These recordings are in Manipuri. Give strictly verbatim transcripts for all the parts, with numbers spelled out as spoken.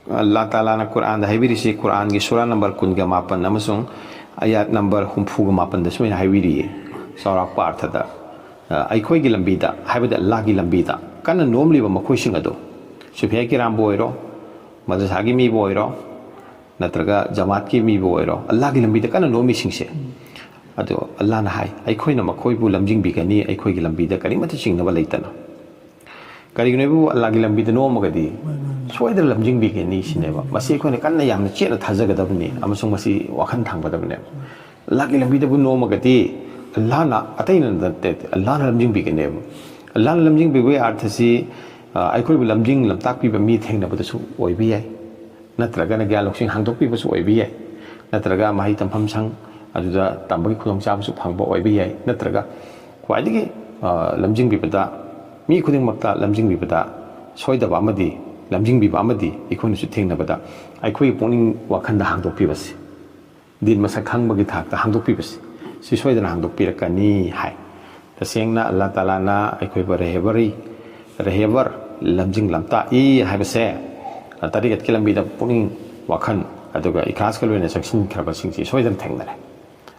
ꯑꯜꯂꯥ ꯇꯥꯂꯥꯅ ꯀꯨꯔꯥꯟꯗ ꯍꯥꯏꯕꯤꯔꯤꯁꯤ, ꯀꯨꯔꯥꯟꯒꯤ ꯁꯨꯔꯥ ꯅꯝꯕꯔ ꯀꯨꯟꯒ ꯃꯥꯄꯟ ꯑꯃꯁꯨꯡ ꯑꯌꯥꯠ ꯅꯝꯕꯔ ꯍꯨꯝꯐꯨꯒ ꯃꯥꯄꯟꯗ ꯁꯨꯃꯥꯏꯅ ꯍꯥꯏꯕꯤꯔꯤꯌꯦ꯫ ꯆꯥꯎꯔꯥꯛꯄ ꯑꯥꯔꯊꯗ, ꯑ, ꯑꯩꯈꯣꯏꯒꯤ ꯂꯝꯕꯤꯗ, ꯍꯥꯏꯕꯗꯤ ꯑꯜꯂꯥꯒꯤ ꯂꯝꯕꯤꯗ ꯀꯟꯅ ꯅꯣꯝꯂꯤꯕ ꯃꯈꯣꯏꯁꯤꯡ ꯑꯗꯣ, ꯁꯨꯐꯤꯌꯥ ꯀꯤꯔꯥꯝꯕꯨ ꯑꯣꯏꯔꯣ, ꯃꯗꯔꯁꯥꯒꯤ ꯃꯤꯕꯨ ꯑꯣꯏꯔꯣ, ꯅꯠꯇ꯭ꯔꯒ ꯖꯃꯥꯠꯀꯤ ꯃꯤꯕꯨ ꯑꯣꯏꯔꯣ, ꯑꯜꯂꯥꯒꯤ ꯂꯝꯕꯤꯗ ꯀꯟꯅ ꯅꯣꯝꯃꯤꯁꯤꯡꯁꯦ, ꯑꯗꯣ ꯑꯜꯂꯥꯅ ꯍꯥꯏ, ꯑꯩꯈꯣꯏꯅ ꯃꯈꯣꯏꯕꯨ ꯂꯝꯖꯤꯡꯕꯤꯒꯅꯤ, ꯑꯩꯈꯣꯏꯒꯤ ꯂꯝꯕꯤꯗ ꯀꯔꯤꯃꯠꯇ ꯆꯤꯡꯅꯕ ꯂꯩꯇꯅ꯫ ꯀꯔꯤꯒꯤꯅꯣ ꯍꯥꯏꯕꯕꯨ, ꯑꯜꯂꯥꯒꯤ ꯂꯝꯕꯤꯗ ꯅꯣꯝꯃꯒꯗꯤ ꯁꯣꯏꯗꯅ ꯂꯝꯖꯤꯡꯕꯤꯒꯅꯤ ꯁꯤꯅꯦꯕ꯫ ꯃꯁꯤ ꯑꯩꯈꯣꯏꯅ ꯀꯟꯅ ꯌꯥꯝꯅ ꯆꯦꯠꯅ ꯊꯥꯖꯒꯗꯕꯅꯤ ꯑꯃꯁꯨꯡ ꯃꯁꯤ ꯋꯥꯈꯜ ꯊꯝꯒꯗꯕꯅꯦꯕ꯫ ꯑꯜꯂꯥꯒꯤ ꯂꯝꯕꯤꯗꯕꯨ ꯅꯣꯝꯃꯒꯗꯤ ꯑꯜꯂꯥꯅ, ꯑꯇꯩꯅ ꯅꯠꯇꯦ, ꯑꯜꯂꯥꯅ ꯂꯝꯖꯤꯡꯕꯤꯒꯅꯦꯕ꯫ ꯑꯜꯂꯥꯅ ꯂꯝꯖꯤꯡꯕꯤꯕꯒꯤ ꯑꯥꯔꯊꯁꯤ, ꯑ, ꯑꯩꯈꯣꯏꯕꯨ ꯂꯝꯖꯤꯡ ꯂꯝꯇꯥꯛꯄꯤꯕ ꯃꯤ ꯊꯦꯡꯅꯕꯗꯁꯨ ꯑꯣꯏꯕ ꯌꯥꯏ, ꯅꯠꯇ꯭ꯔꯒꯅ ꯒ꯭ꯌꯥꯟ ꯂꯧꯁꯤꯡ ꯍꯥꯡꯗꯣꯛꯄꯤꯕꯁꯨ ꯑꯣꯏꯕ ꯌꯥꯏ, ꯅꯠꯇ꯭ꯔꯒ ꯃꯍꯩ ꯇꯝꯐꯝ ꯁꯪ ꯑꯗꯨꯗ ꯇꯝꯕꯒꯤ ꯈꯨꯗꯣꯡꯆꯥꯕꯁꯨ ꯐꯪꯕ ꯑꯣꯏꯕ ꯌꯥꯏ, ꯅꯠꯇ꯭ꯔꯒ ꯈ꯭ꯋꯥꯏꯗꯒꯤ, ꯑ, ꯂꯝꯖꯤꯡꯕꯤꯕꯗ, ꯃꯤ ꯈꯨꯗꯤꯡꯃꯛꯇ ꯂꯝꯖꯤꯡꯕꯤꯕꯗ ꯁꯣꯏꯗꯕ ꯑꯃꯗꯤ ꯂꯝꯖꯤꯡꯕꯤꯕ ꯑꯃꯗꯤ ꯑꯩꯈꯣꯏꯅꯁꯨ ꯊꯦꯡꯅꯕꯗ ꯑꯩꯈꯣꯏꯒꯤ ꯄꯨꯛꯅꯤꯡ ꯋꯥꯈꯜꯗ ꯍꯥꯡꯗꯣꯛꯄꯤꯕꯁꯤ, ꯗꯤꯟ ꯃꯁꯛ ꯈꯪꯕꯒꯤ ꯊꯥꯛꯇ ꯍꯥꯡꯗꯣꯛꯄꯤꯕꯁꯤ, ꯁꯤ ꯁꯣꯏꯗꯅ ꯍꯥꯡꯗꯣꯛꯄꯤꯔꯛꯀꯅꯤ ꯍꯥꯏ꯫ ꯇꯁꯦꯡꯅ ꯑꯜꯂꯥ ꯇꯥꯂꯥꯅ ꯑꯩꯈꯣꯏꯕꯨ ꯔꯦꯍꯕꯔꯤ, ꯔꯦꯍꯕꯔ, ꯂꯝꯖꯤꯡ ꯂꯝꯇꯥꯛꯏ ꯍꯥꯏꯕꯁꯦ, ꯇꯔꯤꯀꯠꯀꯤ ꯂꯝꯕꯤꯗ ꯄꯨꯛꯅꯤꯡ ꯋꯥꯈꯜ ꯑꯗꯨꯒ ꯏꯈꯥꯁꯀ ꯂꯣꯏꯅ ꯆꯪꯁꯤꯟꯈ꯭ꯔꯕꯁꯤꯡꯁꯤ ꯁꯣꯏꯗꯅ ꯊꯦꯡꯅꯔꯦ꯫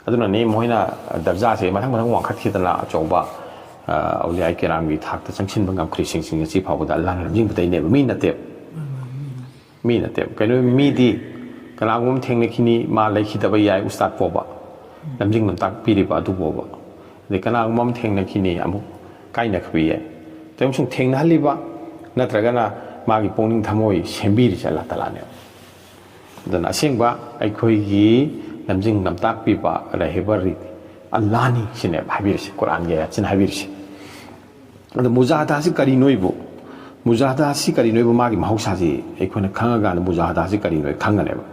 ꯑꯗꯨꯅꯅꯤ ꯃꯣꯏꯅ ꯗꯔꯖꯥꯁꯦ ꯃꯊꯪ ꯃꯊꯪ ꯋꯥꯡꯈꯠꯈꯤꯗꯅ ꯑꯆꯧꯕ, ꯑ, ꯑꯧꯂꯤꯌꯥ ꯀꯤꯔꯥꯝꯒꯤ ꯊꯥꯛꯇ ꯆꯪꯁꯤꯟꯕ ꯉꯝꯈ꯭ꯔꯤꯁꯤꯡꯁꯤꯡ ꯉꯁꯤ ꯐꯥꯎꯕꯗ ꯑꯜꯂꯥꯅ ꯂꯝꯖꯤꯡꯕꯗꯩꯅꯦꯕ, ꯃꯤ ꯅꯠꯇꯦꯕ꯫ ꯃꯤ ꯅꯠꯇꯦꯕ꯫ ꯀꯩꯅꯣ, ꯃꯤꯗꯤ ꯀꯅꯥꯒꯨꯝꯕ ꯑꯃ ꯊꯦꯡꯅꯈꯤꯅꯤ, ꯃꯥ ꯂꯩꯈꯤꯗꯕ ꯌꯥꯏ, ꯎꯁꯇꯥꯗ ꯐꯥꯎꯕ, ꯂꯝꯖꯤꯡ ꯂꯝꯇꯥꯛꯄꯤꯔꯤꯕ ꯑꯗꯨ ꯐꯥꯎꯕ꯫ ꯑꯗꯩ ꯀꯅꯥꯒꯨꯝꯕ ꯑꯃ ꯊꯦꯡꯅꯈꯤꯅꯤ, ꯑꯃꯨꯛ ꯀꯥꯏꯅꯈꯤꯕ ꯌꯥꯏ꯫ ꯑꯗꯩ ꯑꯃꯁꯨꯡ ꯊꯦꯡꯅꯍꯜꯂꯤꯕ ꯅꯠꯇ꯭ꯔꯒꯅ ꯃꯥꯒꯤ ꯄꯨꯛꯅꯤꯡ ꯊꯃꯣꯏ ꯁꯦꯝꯕꯤꯔꯤꯁꯦ ꯑꯜꯂꯥ ꯇꯥꯂꯥꯅꯦꯕ꯫ ꯑꯗꯨꯅ ꯑꯁꯦꯡꯕ ꯑꯩꯈꯣꯏꯒꯤ ꯂꯝꯖꯤꯡ ꯂꯝꯇꯥꯛꯄꯤꯕ ꯔꯦꯍꯕꯔꯤ ꯑꯜꯂꯥꯅꯤ ꯁꯤꯅꯦꯕ ꯍꯥꯏꯕꯤꯔꯤꯁꯦ, ꯀꯨꯔꯥꯟꯒꯤ ꯑꯥꯌꯠꯁꯤꯅ ꯍꯥꯏꯕꯤꯔꯤꯁꯦ꯫ ꯑꯗꯣ ꯃꯨꯖꯥꯍꯗꯥꯁꯤ ꯀꯔꯤꯅꯣꯏꯕꯨ? ꯃꯨꯖꯥꯍꯗꯥꯁꯤ ꯀꯔꯤꯅꯣꯏꯕꯨ? ꯃꯥꯒꯤ ꯃꯍꯧꯁꯥꯁꯤ ꯑꯩꯈꯣꯏꯅ ꯈꯪꯉꯀꯥꯟꯗ ꯃꯨꯖꯥꯍꯗꯥꯁꯤ ꯀꯔꯤꯅꯣ ꯈꯪꯒꯅꯦꯕ꯫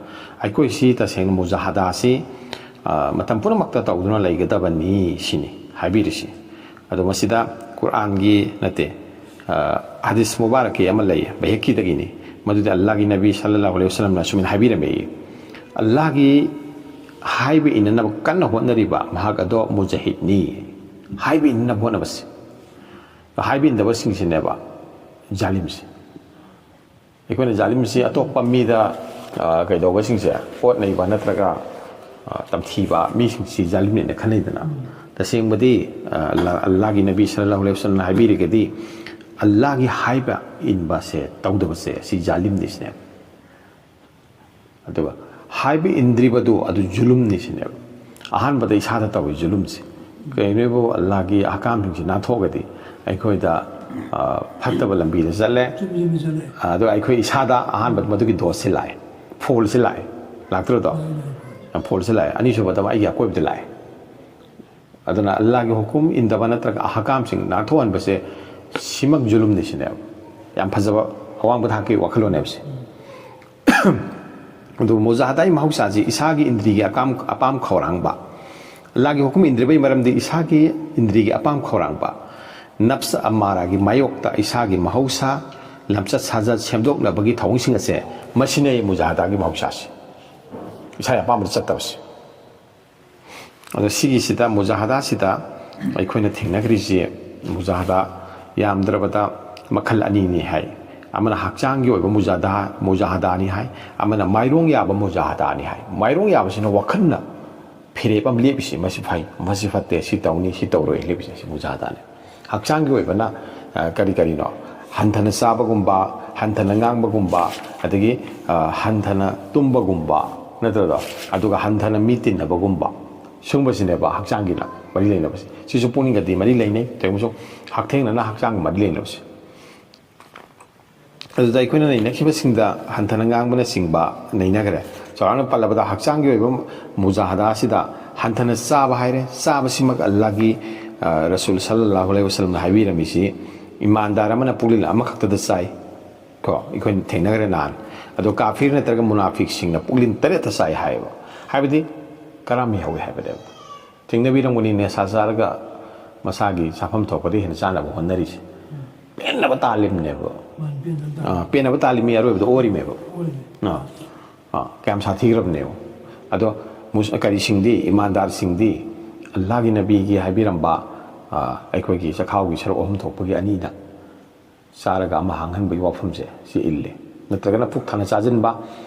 ꯑꯩꯈꯣꯏꯁꯤ ꯇꯁꯦꯡꯅ ꯃꯨꯖꯥꯍꯗꯥꯁꯤ, ꯑ, ꯃꯇꯝ ꯄꯨꯝꯅꯃꯛꯇ ꯇꯧꯗꯨꯅ ꯂꯩꯒꯗꯕꯅꯤ ꯁꯤꯅꯤ ꯍꯥꯏꯕꯤꯔꯤꯁꯤ꯫ ꯑꯗꯣ ꯃꯁꯤꯗ ꯀꯨꯔꯥꯟꯒꯤ ꯅꯠꯇꯦ, ꯑ, ꯍꯗꯤꯁ ꯃꯨꯕꯥꯔꯛꯀꯤ ꯑꯃ ꯂꯩ, ꯕꯩꯍꯛꯀꯤꯗꯒꯤꯅꯤ꯫ ꯃꯗꯨꯗꯤ ꯑꯜꯂꯥꯍꯒꯤ ꯅꯕꯤ ꯁꯜꯂꯜꯂꯥꯍꯨ ꯑꯂꯩꯍꯤ ꯋꯁꯜꯂꯝꯅ ꯑꯁꯨꯃꯥꯏꯅ ꯍꯥꯏꯕꯤꯔꯝꯃꯤ, "ꯑꯜꯂꯥꯍꯒꯤ ꯍꯥꯏꯕ ꯏꯟꯅꯅꯕ ꯀꯟꯅ ꯍꯣꯠꯅꯔꯤꯕ ꯃꯍꯥꯛ ꯑꯗꯣ ꯃꯨꯖꯥꯍꯤꯗꯅꯤ"꯫ ꯍꯥꯏꯕ ꯏꯟꯅꯅꯕ ꯍꯣꯠꯅꯕꯁꯦ, ꯍꯥꯏꯕ ꯏꯟꯗꯕꯁꯤꯡꯁꯤꯅꯦꯕ ꯖꯥꯂꯤꯝꯁꯦ꯫ ꯑꯩꯈꯣꯏꯅ ꯖꯥꯂꯤꯝꯁꯤ ꯑꯇꯣꯞꯄ ꯃꯤꯗ, ꯑ, ꯀꯩꯗꯧꯕꯁꯤꯡꯁꯦ, ꯑꯣꯠ ꯅꯩꯕ ꯅꯠꯇ꯭ꯔꯒ, ꯑ, ꯇꯝꯊꯤꯕ ꯃꯤꯁꯤꯡꯁꯤ ꯖꯥꯂꯤꯝꯅꯦꯅ ꯈꯟꯅꯩꯗꯅ꯫ ꯇꯁꯦꯡꯕꯗꯤ, ꯑ, ꯑꯜꯂꯥ-, ꯑꯜꯂꯥꯒꯤ ꯅꯕꯤ ꯁꯜꯂꯜꯂꯥꯍꯨ ꯑꯂꯩꯍꯤ ꯋꯁꯜꯂꯝꯅ ꯍꯥꯏꯕꯤꯔꯒꯗꯤ, ꯑꯜꯂꯥꯒꯤ ꯍꯥꯏꯕ ꯏꯟꯕꯁꯦ, ꯇꯧꯗꯕꯁꯦ, ꯁꯤ ꯖꯥꯂꯤꯝꯅꯤ ꯁꯤꯅꯦꯕ꯫ ꯑꯗꯨꯒ ꯍꯥꯏꯕ ꯏꯟꯗ꯭ꯔꯤꯕꯗꯨ ꯑꯗꯨ ꯖꯨꯂꯨꯝꯅꯤ ꯁꯤꯅꯦꯕ꯫ ꯑꯍꯥꯟꯕꯗ ꯏꯁꯥꯗ ꯇꯧꯏ ꯖꯨꯂꯨꯝꯁꯦ꯫ ꯀꯩꯒꯤꯅꯣꯕꯨ ꯑꯜꯂꯥꯒꯤ ꯑꯍꯀꯥꯝꯁꯤꯡꯁꯤ ꯅꯥꯊꯣꯛꯑꯒꯗꯤ ꯑꯩꯈꯣꯏꯗ, ꯑ, ꯐꯠꯇꯕ ꯂꯝꯕꯤꯗ ꯆꯠꯂꯦ꯫ ꯆꯨꯝꯃꯤ, ꯆꯨꯝꯃꯤ, ꯆꯠꯂꯦ꯫ ꯑꯗꯨꯒ ꯑꯩꯈꯣꯏ ꯏꯁꯥꯗ ꯑꯍꯥꯟꯕꯗ ꯃꯗꯨꯒꯤ ꯗꯣꯁꯁꯤ ꯂꯥꯛꯑꯦ, ꯐꯣꯜꯁꯤ ꯂꯥꯛꯑꯦ, ꯂꯥꯛꯇ꯭ꯔꯣꯗꯣ? ꯂꯥꯛꯑꯦ, ꯂꯥꯛꯑꯦ꯫ ꯐꯣꯜꯁꯤ ꯂꯥꯛꯑꯦ꯫ ꯑꯅꯤꯁꯨꯕꯗ ꯑꯩꯒꯤ ꯑꯀꯣꯏꯕꯗ ꯂꯥꯛꯑꯦ꯫ ꯑꯗꯨꯅ ꯑꯜꯂꯥꯒꯤ ꯍꯨꯀꯨꯝ ꯏꯟꯗꯕ ꯅꯠꯇ꯭ꯔꯒ ꯑꯍꯀꯥꯝꯁꯤꯡ ꯅꯥꯊꯣꯛꯍꯟꯕꯁꯦ ꯁꯤꯃꯛ ꯖꯨꯂꯨꯝꯅꯤ ꯁꯤꯅꯦꯕ꯫ ꯌꯥꯝ ꯐꯖꯕ ꯑꯋꯥꯡꯕ ꯊꯥꯛꯀꯤ ꯋꯥꯈꯜꯂꯣꯟꯅꯦꯕ ꯁꯤ꯫ ꯑꯗꯨ ꯃꯨꯖꯥꯍꯗꯥꯒꯤ ꯃꯍꯧꯁꯥꯁꯤ ꯏꯁꯥꯒꯤ ꯏꯟꯗ꯭ꯔꯤꯒꯤ ꯑꯀꯥꯝ-, ꯑꯄꯥꯝ ꯈꯧꯔꯥꯡꯕ꯫ ꯑꯜꯂꯥꯒꯤ ꯍꯨꯀꯨꯝ ꯏꯟꯗ꯭ꯔꯤꯕꯒꯤ ꯃꯔꯝꯗꯤ ꯏꯁꯥꯒꯤ ꯏꯟꯗ꯭ꯔꯤꯒꯤ ꯑꯄꯥꯝ ꯈꯧꯔꯥꯡꯕ꯫ ꯅꯞꯁ ꯑꯃꯥꯔꯥꯒꯤ ꯃꯥꯌꯣꯛꯇ ꯏꯁꯥꯒꯤ ꯃꯍꯧꯁꯥ ꯂꯝꯆꯠ ꯁꯥꯖꯠ ꯁꯦꯝꯗꯣꯛꯅꯕꯒꯤ ꯊꯧꯑꯣꯡꯁꯤꯡ ꯑꯁꯦ, ꯃꯁꯤꯅ ꯃꯨꯖꯥꯍꯗꯥꯒꯤ ꯃꯍꯧꯁꯥꯁꯤ꯫ ꯏꯁꯥꯒꯤ ꯑꯄꯥꯝꯕꯗ ꯆꯠꯇꯕꯁꯤ꯫ ꯑꯗꯣ ꯁꯤꯒꯤꯁꯤꯗ, ꯃꯨꯖꯥꯍꯗꯥꯁꯤꯗ ꯑꯩꯈꯣꯏꯅ ꯊꯦꯡꯅꯈ꯭ꯔꯤꯁꯤ, ꯃꯨꯖꯥꯍꯗꯥ ꯌꯥꯝꯗ꯭ꯔꯕꯗ ꯃꯈꯜ ꯑꯅꯤꯅꯤ ꯍꯥꯏ꯫ ꯑꯃꯅ ꯍꯛꯆꯥꯡꯒꯤ ꯑꯣꯏꯕ ꯃꯨꯖꯥꯗꯥ-, ꯃꯨꯖꯥꯍꯗꯥꯅꯤ ꯍꯥꯏ, ꯑꯃꯅ ꯃꯥꯏꯔꯣꯡ ꯌꯥꯕ ꯃꯨꯖꯥꯍꯗꯥꯅꯤ ꯍꯥꯏ꯫ ꯃꯥꯏꯔꯣꯡ ꯌꯥꯕꯁꯤꯅ ꯋꯥꯈꯜꯅ ꯐꯤꯔꯦꯞ ꯑꯃ ꯂꯦꯞꯄꯤꯁꯤ, ꯃꯁꯤ ꯐꯩ, ꯃꯁꯤ ꯐꯠꯇꯦ, ꯁꯤ ꯇꯧꯅꯤ, ꯁꯤ ꯇꯧꯔꯣꯏ ꯂꯦꯞꯄꯤꯁꯤ, ꯁꯤ ꯃꯨꯖꯥꯍꯗꯥꯅꯤ꯫ ꯍꯛꯆꯥꯡꯒꯤ ꯑꯣꯏꯕꯅ, ꯑ, ꯀꯔꯤ ꯀꯔꯤꯅꯣ? ꯍꯟꯊꯅ ꯆꯥꯕꯒꯨꯝꯕ, ꯍꯟꯊꯅ ꯉꯥꯡꯕꯒꯨꯝꯕ, ꯑꯗꯒꯤ, ꯑ, ꯍꯟꯊꯅ ꯇꯨꯝꯕꯒꯨꯝꯕ, ꯅꯠꯇ꯭ꯔꯗꯣ? ꯑꯗꯨꯒ ꯍꯟꯊꯅ ꯃꯤ ꯇꯤꯟꯅꯕꯒꯨꯝꯕ, ꯁꯨꯝꯕꯁꯤꯅꯦꯕ ꯍꯛꯆꯥꯡꯒꯤꯅ ꯃꯔꯤ ꯂꯩꯅꯕꯁꯦ꯫ ꯁꯤꯁꯨ ꯄꯨꯛꯅꯤꯡꯒꯗꯤ ꯃꯔꯤ ꯂꯩꯅꯩ, ꯇꯧꯕꯁꯨ ꯍꯛꯊꯦꯡꯅꯅ ꯍꯛꯆꯥꯡꯒ ꯃꯔꯤ ꯂꯩꯅꯕꯁꯦ꯫ ꯑꯗꯨꯗ ꯑꯩꯈꯣꯏꯅ ꯅꯩꯅꯈꯤꯕꯁꯤꯡꯗ ꯍꯟꯊꯅ ꯉꯥꯡꯕꯅꯆꯤꯡꯕ ꯅꯩꯅꯈ꯭ꯔꯦ꯫ ꯆꯥꯎꯔꯥꯛꯅ ꯄꯜꯂꯕꯗ ꯍꯛꯆꯥꯡꯒꯤ ꯑꯣꯏꯕ ꯃꯨꯖꯥꯍꯗꯥ ꯑꯁꯤꯗ ꯍꯟꯊꯅ ꯆꯥꯕ ꯍꯥꯏꯔꯦ꯫ ꯆꯥꯕꯁꯤꯃꯛ ꯑꯜꯂꯥꯍꯒꯤ, ꯑ, ꯔꯁꯨꯜ ꯁꯜꯂꯜꯂꯥꯍꯨ ꯑꯂꯩꯍꯤ ꯋꯁꯜꯂꯝꯅ ꯍꯥꯏꯕꯤꯔꯝꯃꯤꯁꯤ, ꯏꯃꯥꯟꯗꯥꯔ ꯑꯃꯅ ꯄꯨꯛꯂꯤꯜ ꯑꯃꯈꯛꯇꯗ ꯆꯥꯏ꯫ ꯀꯣ, ꯑꯩꯈꯣꯏꯅ ꯊꯦꯡꯅꯈ꯭ꯔꯦ ꯅꯍꯥꯟ꯫ ꯑꯗꯣ ꯀꯥꯐꯤꯔ ꯅꯠꯇ꯭ꯔꯒ ꯃꯨꯅꯥꯐꯤꯛꯁꯤꯡꯅ ꯄꯨꯛꯂꯤꯟ ꯇꯔꯦꯠꯇ ꯆꯥꯏ ꯍꯥꯏꯌꯦꯕ꯫ ꯍꯥꯏꯕꯗꯤ ꯀꯔꯝ ꯌꯧꯏ ꯍꯥꯏꯕꯅꯦꯕ꯫ ꯊꯦꯡꯅꯕꯤꯔꯝꯒꯅꯤ, ꯅꯦꯁꯥ ꯆꯥꯔꯒ ꯃꯁꯥꯒꯤ ꯆꯥꯐꯝ ꯊꯣꯛꯄꯗ ꯍꯦꯟꯅ ꯆꯥꯅꯕ ꯍꯣꯠꯅꯔꯤꯁꯦ꯫ ꯄꯦꯟꯅꯕ ꯇꯥꯜꯂꯤꯕꯅꯦꯕ꯫ ꯃꯥꯅꯤ, ꯄꯦꯟꯅꯕ ꯇꯥꯜꯂꯤ꯫ ꯑꯥ, ꯄꯦꯟꯅꯕ ꯇꯥꯜꯂꯤ ꯃꯤ ꯑꯔꯣꯏꯕꯗ ꯑꯣꯔꯤꯃꯦꯕ꯫ ꯑꯣꯔꯤꯃꯦ꯫ ꯑꯥ, ꯑꯥ, ꯀꯌꯥꯝ ꯁꯥꯊꯤꯈ꯭ꯔꯕꯅꯦꯕ꯫ ꯑꯗꯣ ꯃꯨꯁ-, ꯀꯔꯤꯁꯤꯡꯗꯤ, ꯏꯃꯥꯟꯗꯥꯔꯁꯤꯡꯗꯤ ꯑꯜꯂꯥꯍꯒꯤ ꯅꯕꯤꯒꯤ ꯍꯥꯏꯕꯤꯔꯝꯕ, ꯑꯥ, ꯑꯩꯈꯣꯏꯒꯤ ꯆꯈꯥꯎꯒꯤ ꯁꯔꯨꯛ ꯑꯍꯨꯝ ꯊꯣꯛꯄꯒꯤ ꯑꯅꯤꯗ ꯆꯥꯔꯒ ꯑꯃ ꯍꯥꯡꯍꯟꯕꯒꯤ ꯋꯥꯐꯝꯁꯦ ꯁꯤ ꯏꯜꯂꯦ꯫ ꯅꯠꯇ꯭ꯔꯒꯅ ꯄꯨꯛ ꯊꯟꯅ ꯆꯥꯁꯤꯟꯕ,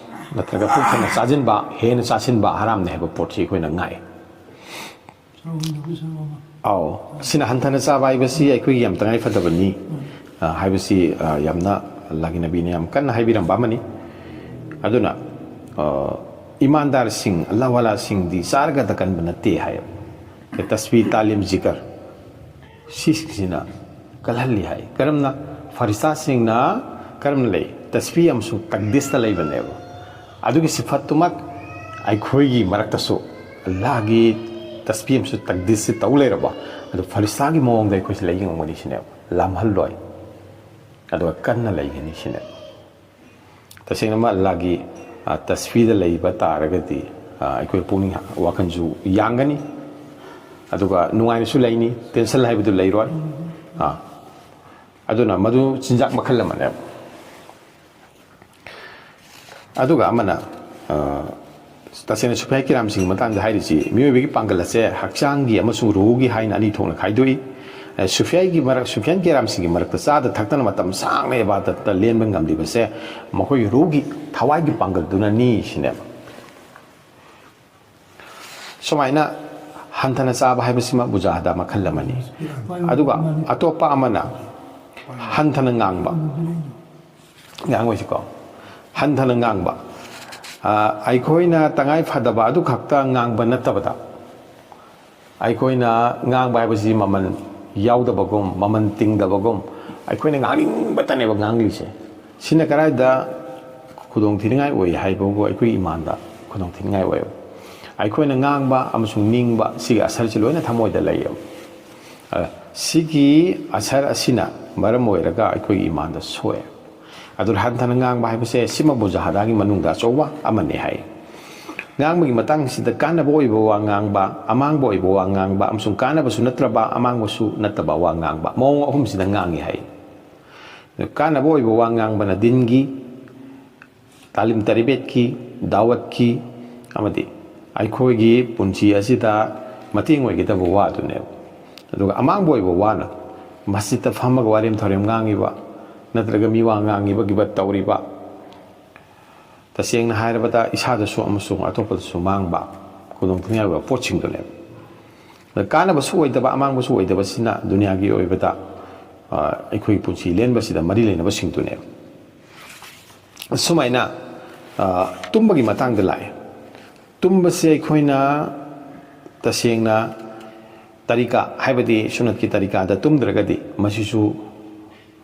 ꯅꯠꯇ꯭ꯔꯒ ꯄꯨꯛ ꯊꯟꯅ ꯆꯥꯁꯤꯟꯕ, ꯍꯦꯟꯅ ꯆꯥꯁꯤꯟꯕ, ꯍꯔꯥꯝꯅꯦ ꯍꯥꯏꯕ ꯄꯣꯠꯁꯤ ꯑꯩꯈꯣꯏꯅ ꯉꯥꯛꯑꯦ꯫ ꯑꯧ, ꯁꯤꯅ ꯍꯟꯊꯅ ꯆꯥꯕ ꯍꯥꯏꯕꯁꯤ ꯑꯩꯈꯣꯏꯒꯤ ꯌꯥꯝ ꯇꯉꯥꯏ ꯐꯗꯕꯅꯤ, ꯑ, ꯍꯥꯏꯕꯁꯤ, ꯑ, ꯌꯥꯝꯅ ꯑꯜꯂꯥꯍꯒꯤ ꯅꯕꯤꯅ ꯌꯥꯝ ꯀꯟꯅ ꯍꯥꯏꯕꯤꯔꯝꯕ ꯑꯃꯅꯤ꯫ ꯑꯗꯨꯅ, ꯑ, ꯏꯃꯥꯟꯗꯥꯔꯁꯤꯡ, ꯑꯜꯂꯥꯍ ꯋꯥꯂꯥꯁꯤꯡꯗꯤ ꯆꯥꯔꯒꯗ ꯀꯟꯕ ꯅꯠꯇꯦ ꯍꯥꯏ꯫ ꯇꯁꯕꯤ, ꯇꯥꯂꯤꯝ, ꯖꯤꯀꯔ, ꯁꯤꯁꯤꯡꯁꯤꯅ ꯀꯜꯍꯜꯂꯤ ꯍꯥꯏ꯫ ꯀꯔꯝꯅ? ꯐꯔꯤꯁꯇꯥꯁꯤꯡꯅ ꯀꯔꯝꯅ ꯂꯩ? ꯇꯁꯕꯤ ꯑꯃꯁꯨꯡ ꯇꯛꯗꯤꯁꯇ ꯂꯩꯕꯅꯦꯕ꯫ ꯑꯗꯨꯒꯤ ꯁꯤꯐꯠꯇꯨꯃꯛ ꯑꯩꯈꯣꯏꯒꯤ ꯃꯔꯛꯇꯁꯨ ꯑꯜꯂꯥꯍꯒꯤ ꯇꯁꯕꯤ ꯑꯃꯁꯨꯡ ꯇꯛꯗꯤꯁꯁꯤ ꯇꯧ ꯂꯩꯔꯕ, ꯑꯗꯨ ꯐꯔꯤꯁꯇꯥꯒꯤ ꯃꯑꯣꯡꯗ ꯑꯩꯈꯣꯏꯁꯦ ꯂꯩ ꯉꯝꯒꯅꯤ ꯁꯤꯅꯦꯕ꯫ ꯂꯥꯝꯍꯜꯂꯣꯏ, ꯑꯗꯨꯒ ꯀꯟꯅ ꯂꯩꯒꯅꯤ ꯁꯤꯅꯦꯕ꯫ ꯇꯁꯦꯡꯅꯃꯛ ꯑꯜꯂꯥꯍꯒꯤ, ꯑ, ꯇꯁꯕꯤꯗ ꯂꯩꯕ ꯇꯥꯔꯒꯗꯤ, ꯑ, ꯑꯩꯈꯣꯏ ꯄꯨꯛꯅꯤꯡ ꯋꯥꯈꯜꯁꯨ ꯌꯥꯡꯒꯅꯤ, ꯑꯗꯨꯒ ꯅꯨꯡꯉꯥꯏꯅꯁꯨ ꯂꯩꯅꯤ, tension ꯍꯥꯏꯕꯗꯨ ꯂꯩꯔꯣꯏ꯫ ꯑ, ꯑꯗꯨꯅ ꯃꯗꯨ ꯆꯤꯟꯖꯥꯛ ꯃꯈꯜ ꯑꯃꯅꯦꯕ꯫ ꯑꯗꯨꯒ ꯑꯃꯅ, ꯑ, ꯇꯁꯦꯡꯅ ꯁꯨꯐꯤꯌꯥ ꯀꯤꯔꯥꯝꯁꯤꯡꯒꯤ ꯃꯇꯥꯡꯗ ꯍꯥꯏꯔꯤꯁꯤ, ꯃꯤꯑꯣꯏꯕꯒꯤ ꯄꯥꯡꯒꯜ ꯑꯁꯦ ꯍꯛꯆꯥꯡꯒꯤ ꯑꯃꯁꯨꯡ ꯔꯨꯍꯒꯤ ꯍꯥꯏꯅ ꯑꯅꯤ ꯊꯣꯛꯅ ꯈꯥꯏꯗꯣꯛꯏ꯫ ꯑ, ꯁꯨꯐꯤꯌꯥꯒꯤ ꯃꯔꯛ, ꯁꯨꯐꯤꯌꯥꯟ ꯀꯤꯔꯥꯝꯁꯤꯡꯒꯤ ꯃꯔꯛꯇ ꯆꯥꯗ ꯊꯛꯇꯅ ꯃꯇꯝ ꯁꯥꯡꯅ ꯏꯕꯥꯗꯠꯇ ꯂꯦꯟꯕ ꯉꯝꯂꯤꯕꯁꯦ ꯃꯈꯣꯏꯒꯤ ꯔꯨꯍꯒꯤ ꯊꯋꯥꯏꯒꯤ ꯄꯥꯡꯒꯜꯗꯨꯅꯅꯤ ꯁꯤꯅꯦꯕ꯫ ꯁꯨꯃꯥꯏꯅ ꯍꯟꯊꯅ ꯆꯥꯕ ꯍꯥꯏꯕꯁꯤꯃ ꯃꯨꯖꯥꯍꯗꯥ ꯃꯈꯜ ꯑꯃꯅꯤ꯫ ꯑꯗꯨꯒ ꯑꯇꯣꯞꯄ ꯑꯃꯅ ꯍꯟꯊꯅ ꯉꯥꯡꯕ꯫ ꯉꯥꯡꯉꯣꯏꯁꯤꯀꯣ꯫ ꯍꯟꯊꯅ ꯉꯥꯡꯕ꯫ ꯑ, ꯑꯩꯈꯣꯏꯅ ꯇꯉꯥꯏ ꯐꯗꯕ ꯑꯗꯨ ꯈꯛꯇ ꯉꯥꯡꯕ ꯅꯠꯇꯕꯗ, ꯑꯩꯈꯣꯏꯅ ꯉꯥꯡꯕ ꯍꯥꯏꯕꯁꯤ ꯃꯃꯜ ꯌꯥꯎꯗꯕꯒꯨꯝ, ꯃꯃꯜ ꯇꯤꯡꯗꯕꯒꯨꯝ, ꯑꯩꯈꯣꯏꯅ ꯉꯥꯡꯅꯤꯡꯕꯇꯅꯦꯕ ꯉꯥꯡꯂꯤꯁꯦ꯫ ꯁꯤꯅ ꯀꯗꯥꯏꯗ ꯈꯨꯗꯣꯡ ꯊꯤꯅꯤꯡꯉꯥꯏ ꯑꯣꯏ ꯍꯥꯏꯕꯕꯨ, ꯑꯩꯈꯣꯏꯒꯤ ꯏꯃꯥꯟꯗ ꯈꯨꯗꯣꯡ ꯊꯤꯅꯤꯡꯉꯥꯏ ꯑꯣꯏꯌꯦꯕ꯫ ꯑꯩꯈꯣꯏꯅ ꯉꯥꯡꯕ ꯑꯃꯁꯨꯡ ꯅꯤꯡꯕ ꯁꯤꯒꯤ ꯑꯁꯔꯁꯤ ꯂꯣꯏꯅ ꯊꯃꯣꯏꯗ ꯂꯩꯌꯦꯕ꯫ ꯑ, ꯁꯤꯒꯤ ꯑꯁꯔ ꯑꯁꯤꯅ ꯃꯔꯝ ꯑꯣꯏꯔꯒ ꯑꯩꯈꯣꯏꯒꯤ ꯏꯃꯥꯟꯗ ꯁꯣꯛꯑꯦ꯫ ꯑꯗꯨꯅ ꯍꯟꯊꯅ ꯉꯥꯡꯕ ꯍꯥꯏꯕꯁꯦ ꯁꯤꯃ ꯃꯨꯖꯥꯍꯗꯥꯒꯤ ꯃꯅꯨꯡꯗ ꯑꯆꯧꯕ ꯑꯃꯅꯤ ꯍꯥꯏ꯫ ꯉꯥꯡꯕꯒꯤ ꯃꯇꯥꯡꯁꯤꯗ ꯀꯥꯟꯅꯕ ꯑꯣꯏꯕ ꯋꯥ ꯉꯥꯡꯕ, ꯑꯃꯥꯡꯕ ꯑꯣꯏꯕ ꯋꯥ ꯉꯥꯡꯕ, ꯑꯃꯁꯨꯡ ꯀꯥꯟꯅꯕꯁꯨ ꯅꯠꯇ꯭ꯔꯕ, ꯑꯃꯥꯡꯕꯁꯨ ꯅꯠꯇꯕ ꯋꯥ ꯉꯥꯡꯕ, ꯃꯑꯣꯡ ꯑꯍꯨꯝꯁꯤꯗ ꯉꯥꯡꯉꯤ ꯍꯥꯏ꯫ ꯀꯥꯟꯅꯕ ꯑꯣꯏꯕ ꯋꯥ ꯉꯥꯡꯕꯅ ꯗꯤꯟꯒꯤ, ꯇꯥꯂꯤꯝ ꯇꯔꯕꯤꯌꯠꯀꯤ, ꯗꯥꯋꯠꯀꯤ ꯑꯃꯗꯤ ꯑꯩꯈꯣꯏꯒꯤ ꯄꯨꯟꯁꯤ ꯑꯁꯤꯗ ꯃꯇꯦꯡ ꯑꯣꯏꯒꯗꯕ ꯋꯥꯗꯨꯅꯦꯕ꯫ ꯑꯗꯨꯒ ꯑꯃꯥꯡꯕ ꯑꯣꯏꯕ ꯋꯥꯅ ꯃꯁꯖꯤꯠꯇ ꯐꯝꯃꯒ ꯋꯥꯔꯦꯝ ꯊꯧꯔꯦꯝ ꯉꯥꯡꯉꯤꯕ, ꯅꯠꯇ꯭ꯔꯒ ꯃꯤꯋꯥ ꯉꯥꯡꯉꯤꯕ, ꯒꯤꯕꯠ ꯇꯧꯔꯤꯕ, ꯇꯁꯦꯡꯅ ꯍꯥꯏꯔꯕꯗ ꯏꯁꯥꯗꯁꯨ ꯑꯃꯁꯨꯡ ꯑꯇꯣꯞꯄꯗꯁꯨ ꯃꯥꯡꯕ, ꯈꯨꯗꯣꯡꯊꯤꯅꯤꯡꯉꯥꯏ ꯑꯣꯏꯕ ꯄꯣꯠꯁꯤꯡꯗꯨꯅꯦꯕ꯫ ꯑꯗ ꯀꯥꯟꯅꯕꯁꯨ ꯑꯣꯏꯗꯕ, ꯑꯃꯥꯡꯕꯁꯨ ꯑꯣꯏꯗꯕꯁꯤꯅ ꯗꯨꯅꯤꯌꯥꯒꯤ ꯑꯣꯏꯕꯗ, ꯑ, ꯑꯩꯈꯣꯏꯒꯤ ꯄꯨꯟꯁꯤ ꯂꯦꯟꯕꯁꯤꯗ ꯃꯔꯤ ꯂꯩꯅꯕꯁꯤꯡꯗꯨꯅꯦꯕ꯫ ꯁꯨꯃꯥꯏꯅ, ꯑ, ꯇꯨꯝꯕꯒꯤ ꯃꯇꯥꯡꯗ ꯂꯥꯛꯑꯦ꯫ ꯇꯨꯝꯕꯁꯦ ꯑꯩꯈꯣꯏꯅ ꯇꯁꯦꯡꯅ ꯇꯔꯤꯀꯥ, ꯍꯥꯏꯕꯗꯤ ꯁꯨꯅꯠꯀꯤ ꯇꯔꯤꯀꯥꯗ ꯇꯨꯝꯗ꯭ꯔꯒꯗꯤ ꯃꯁꯤꯁꯨ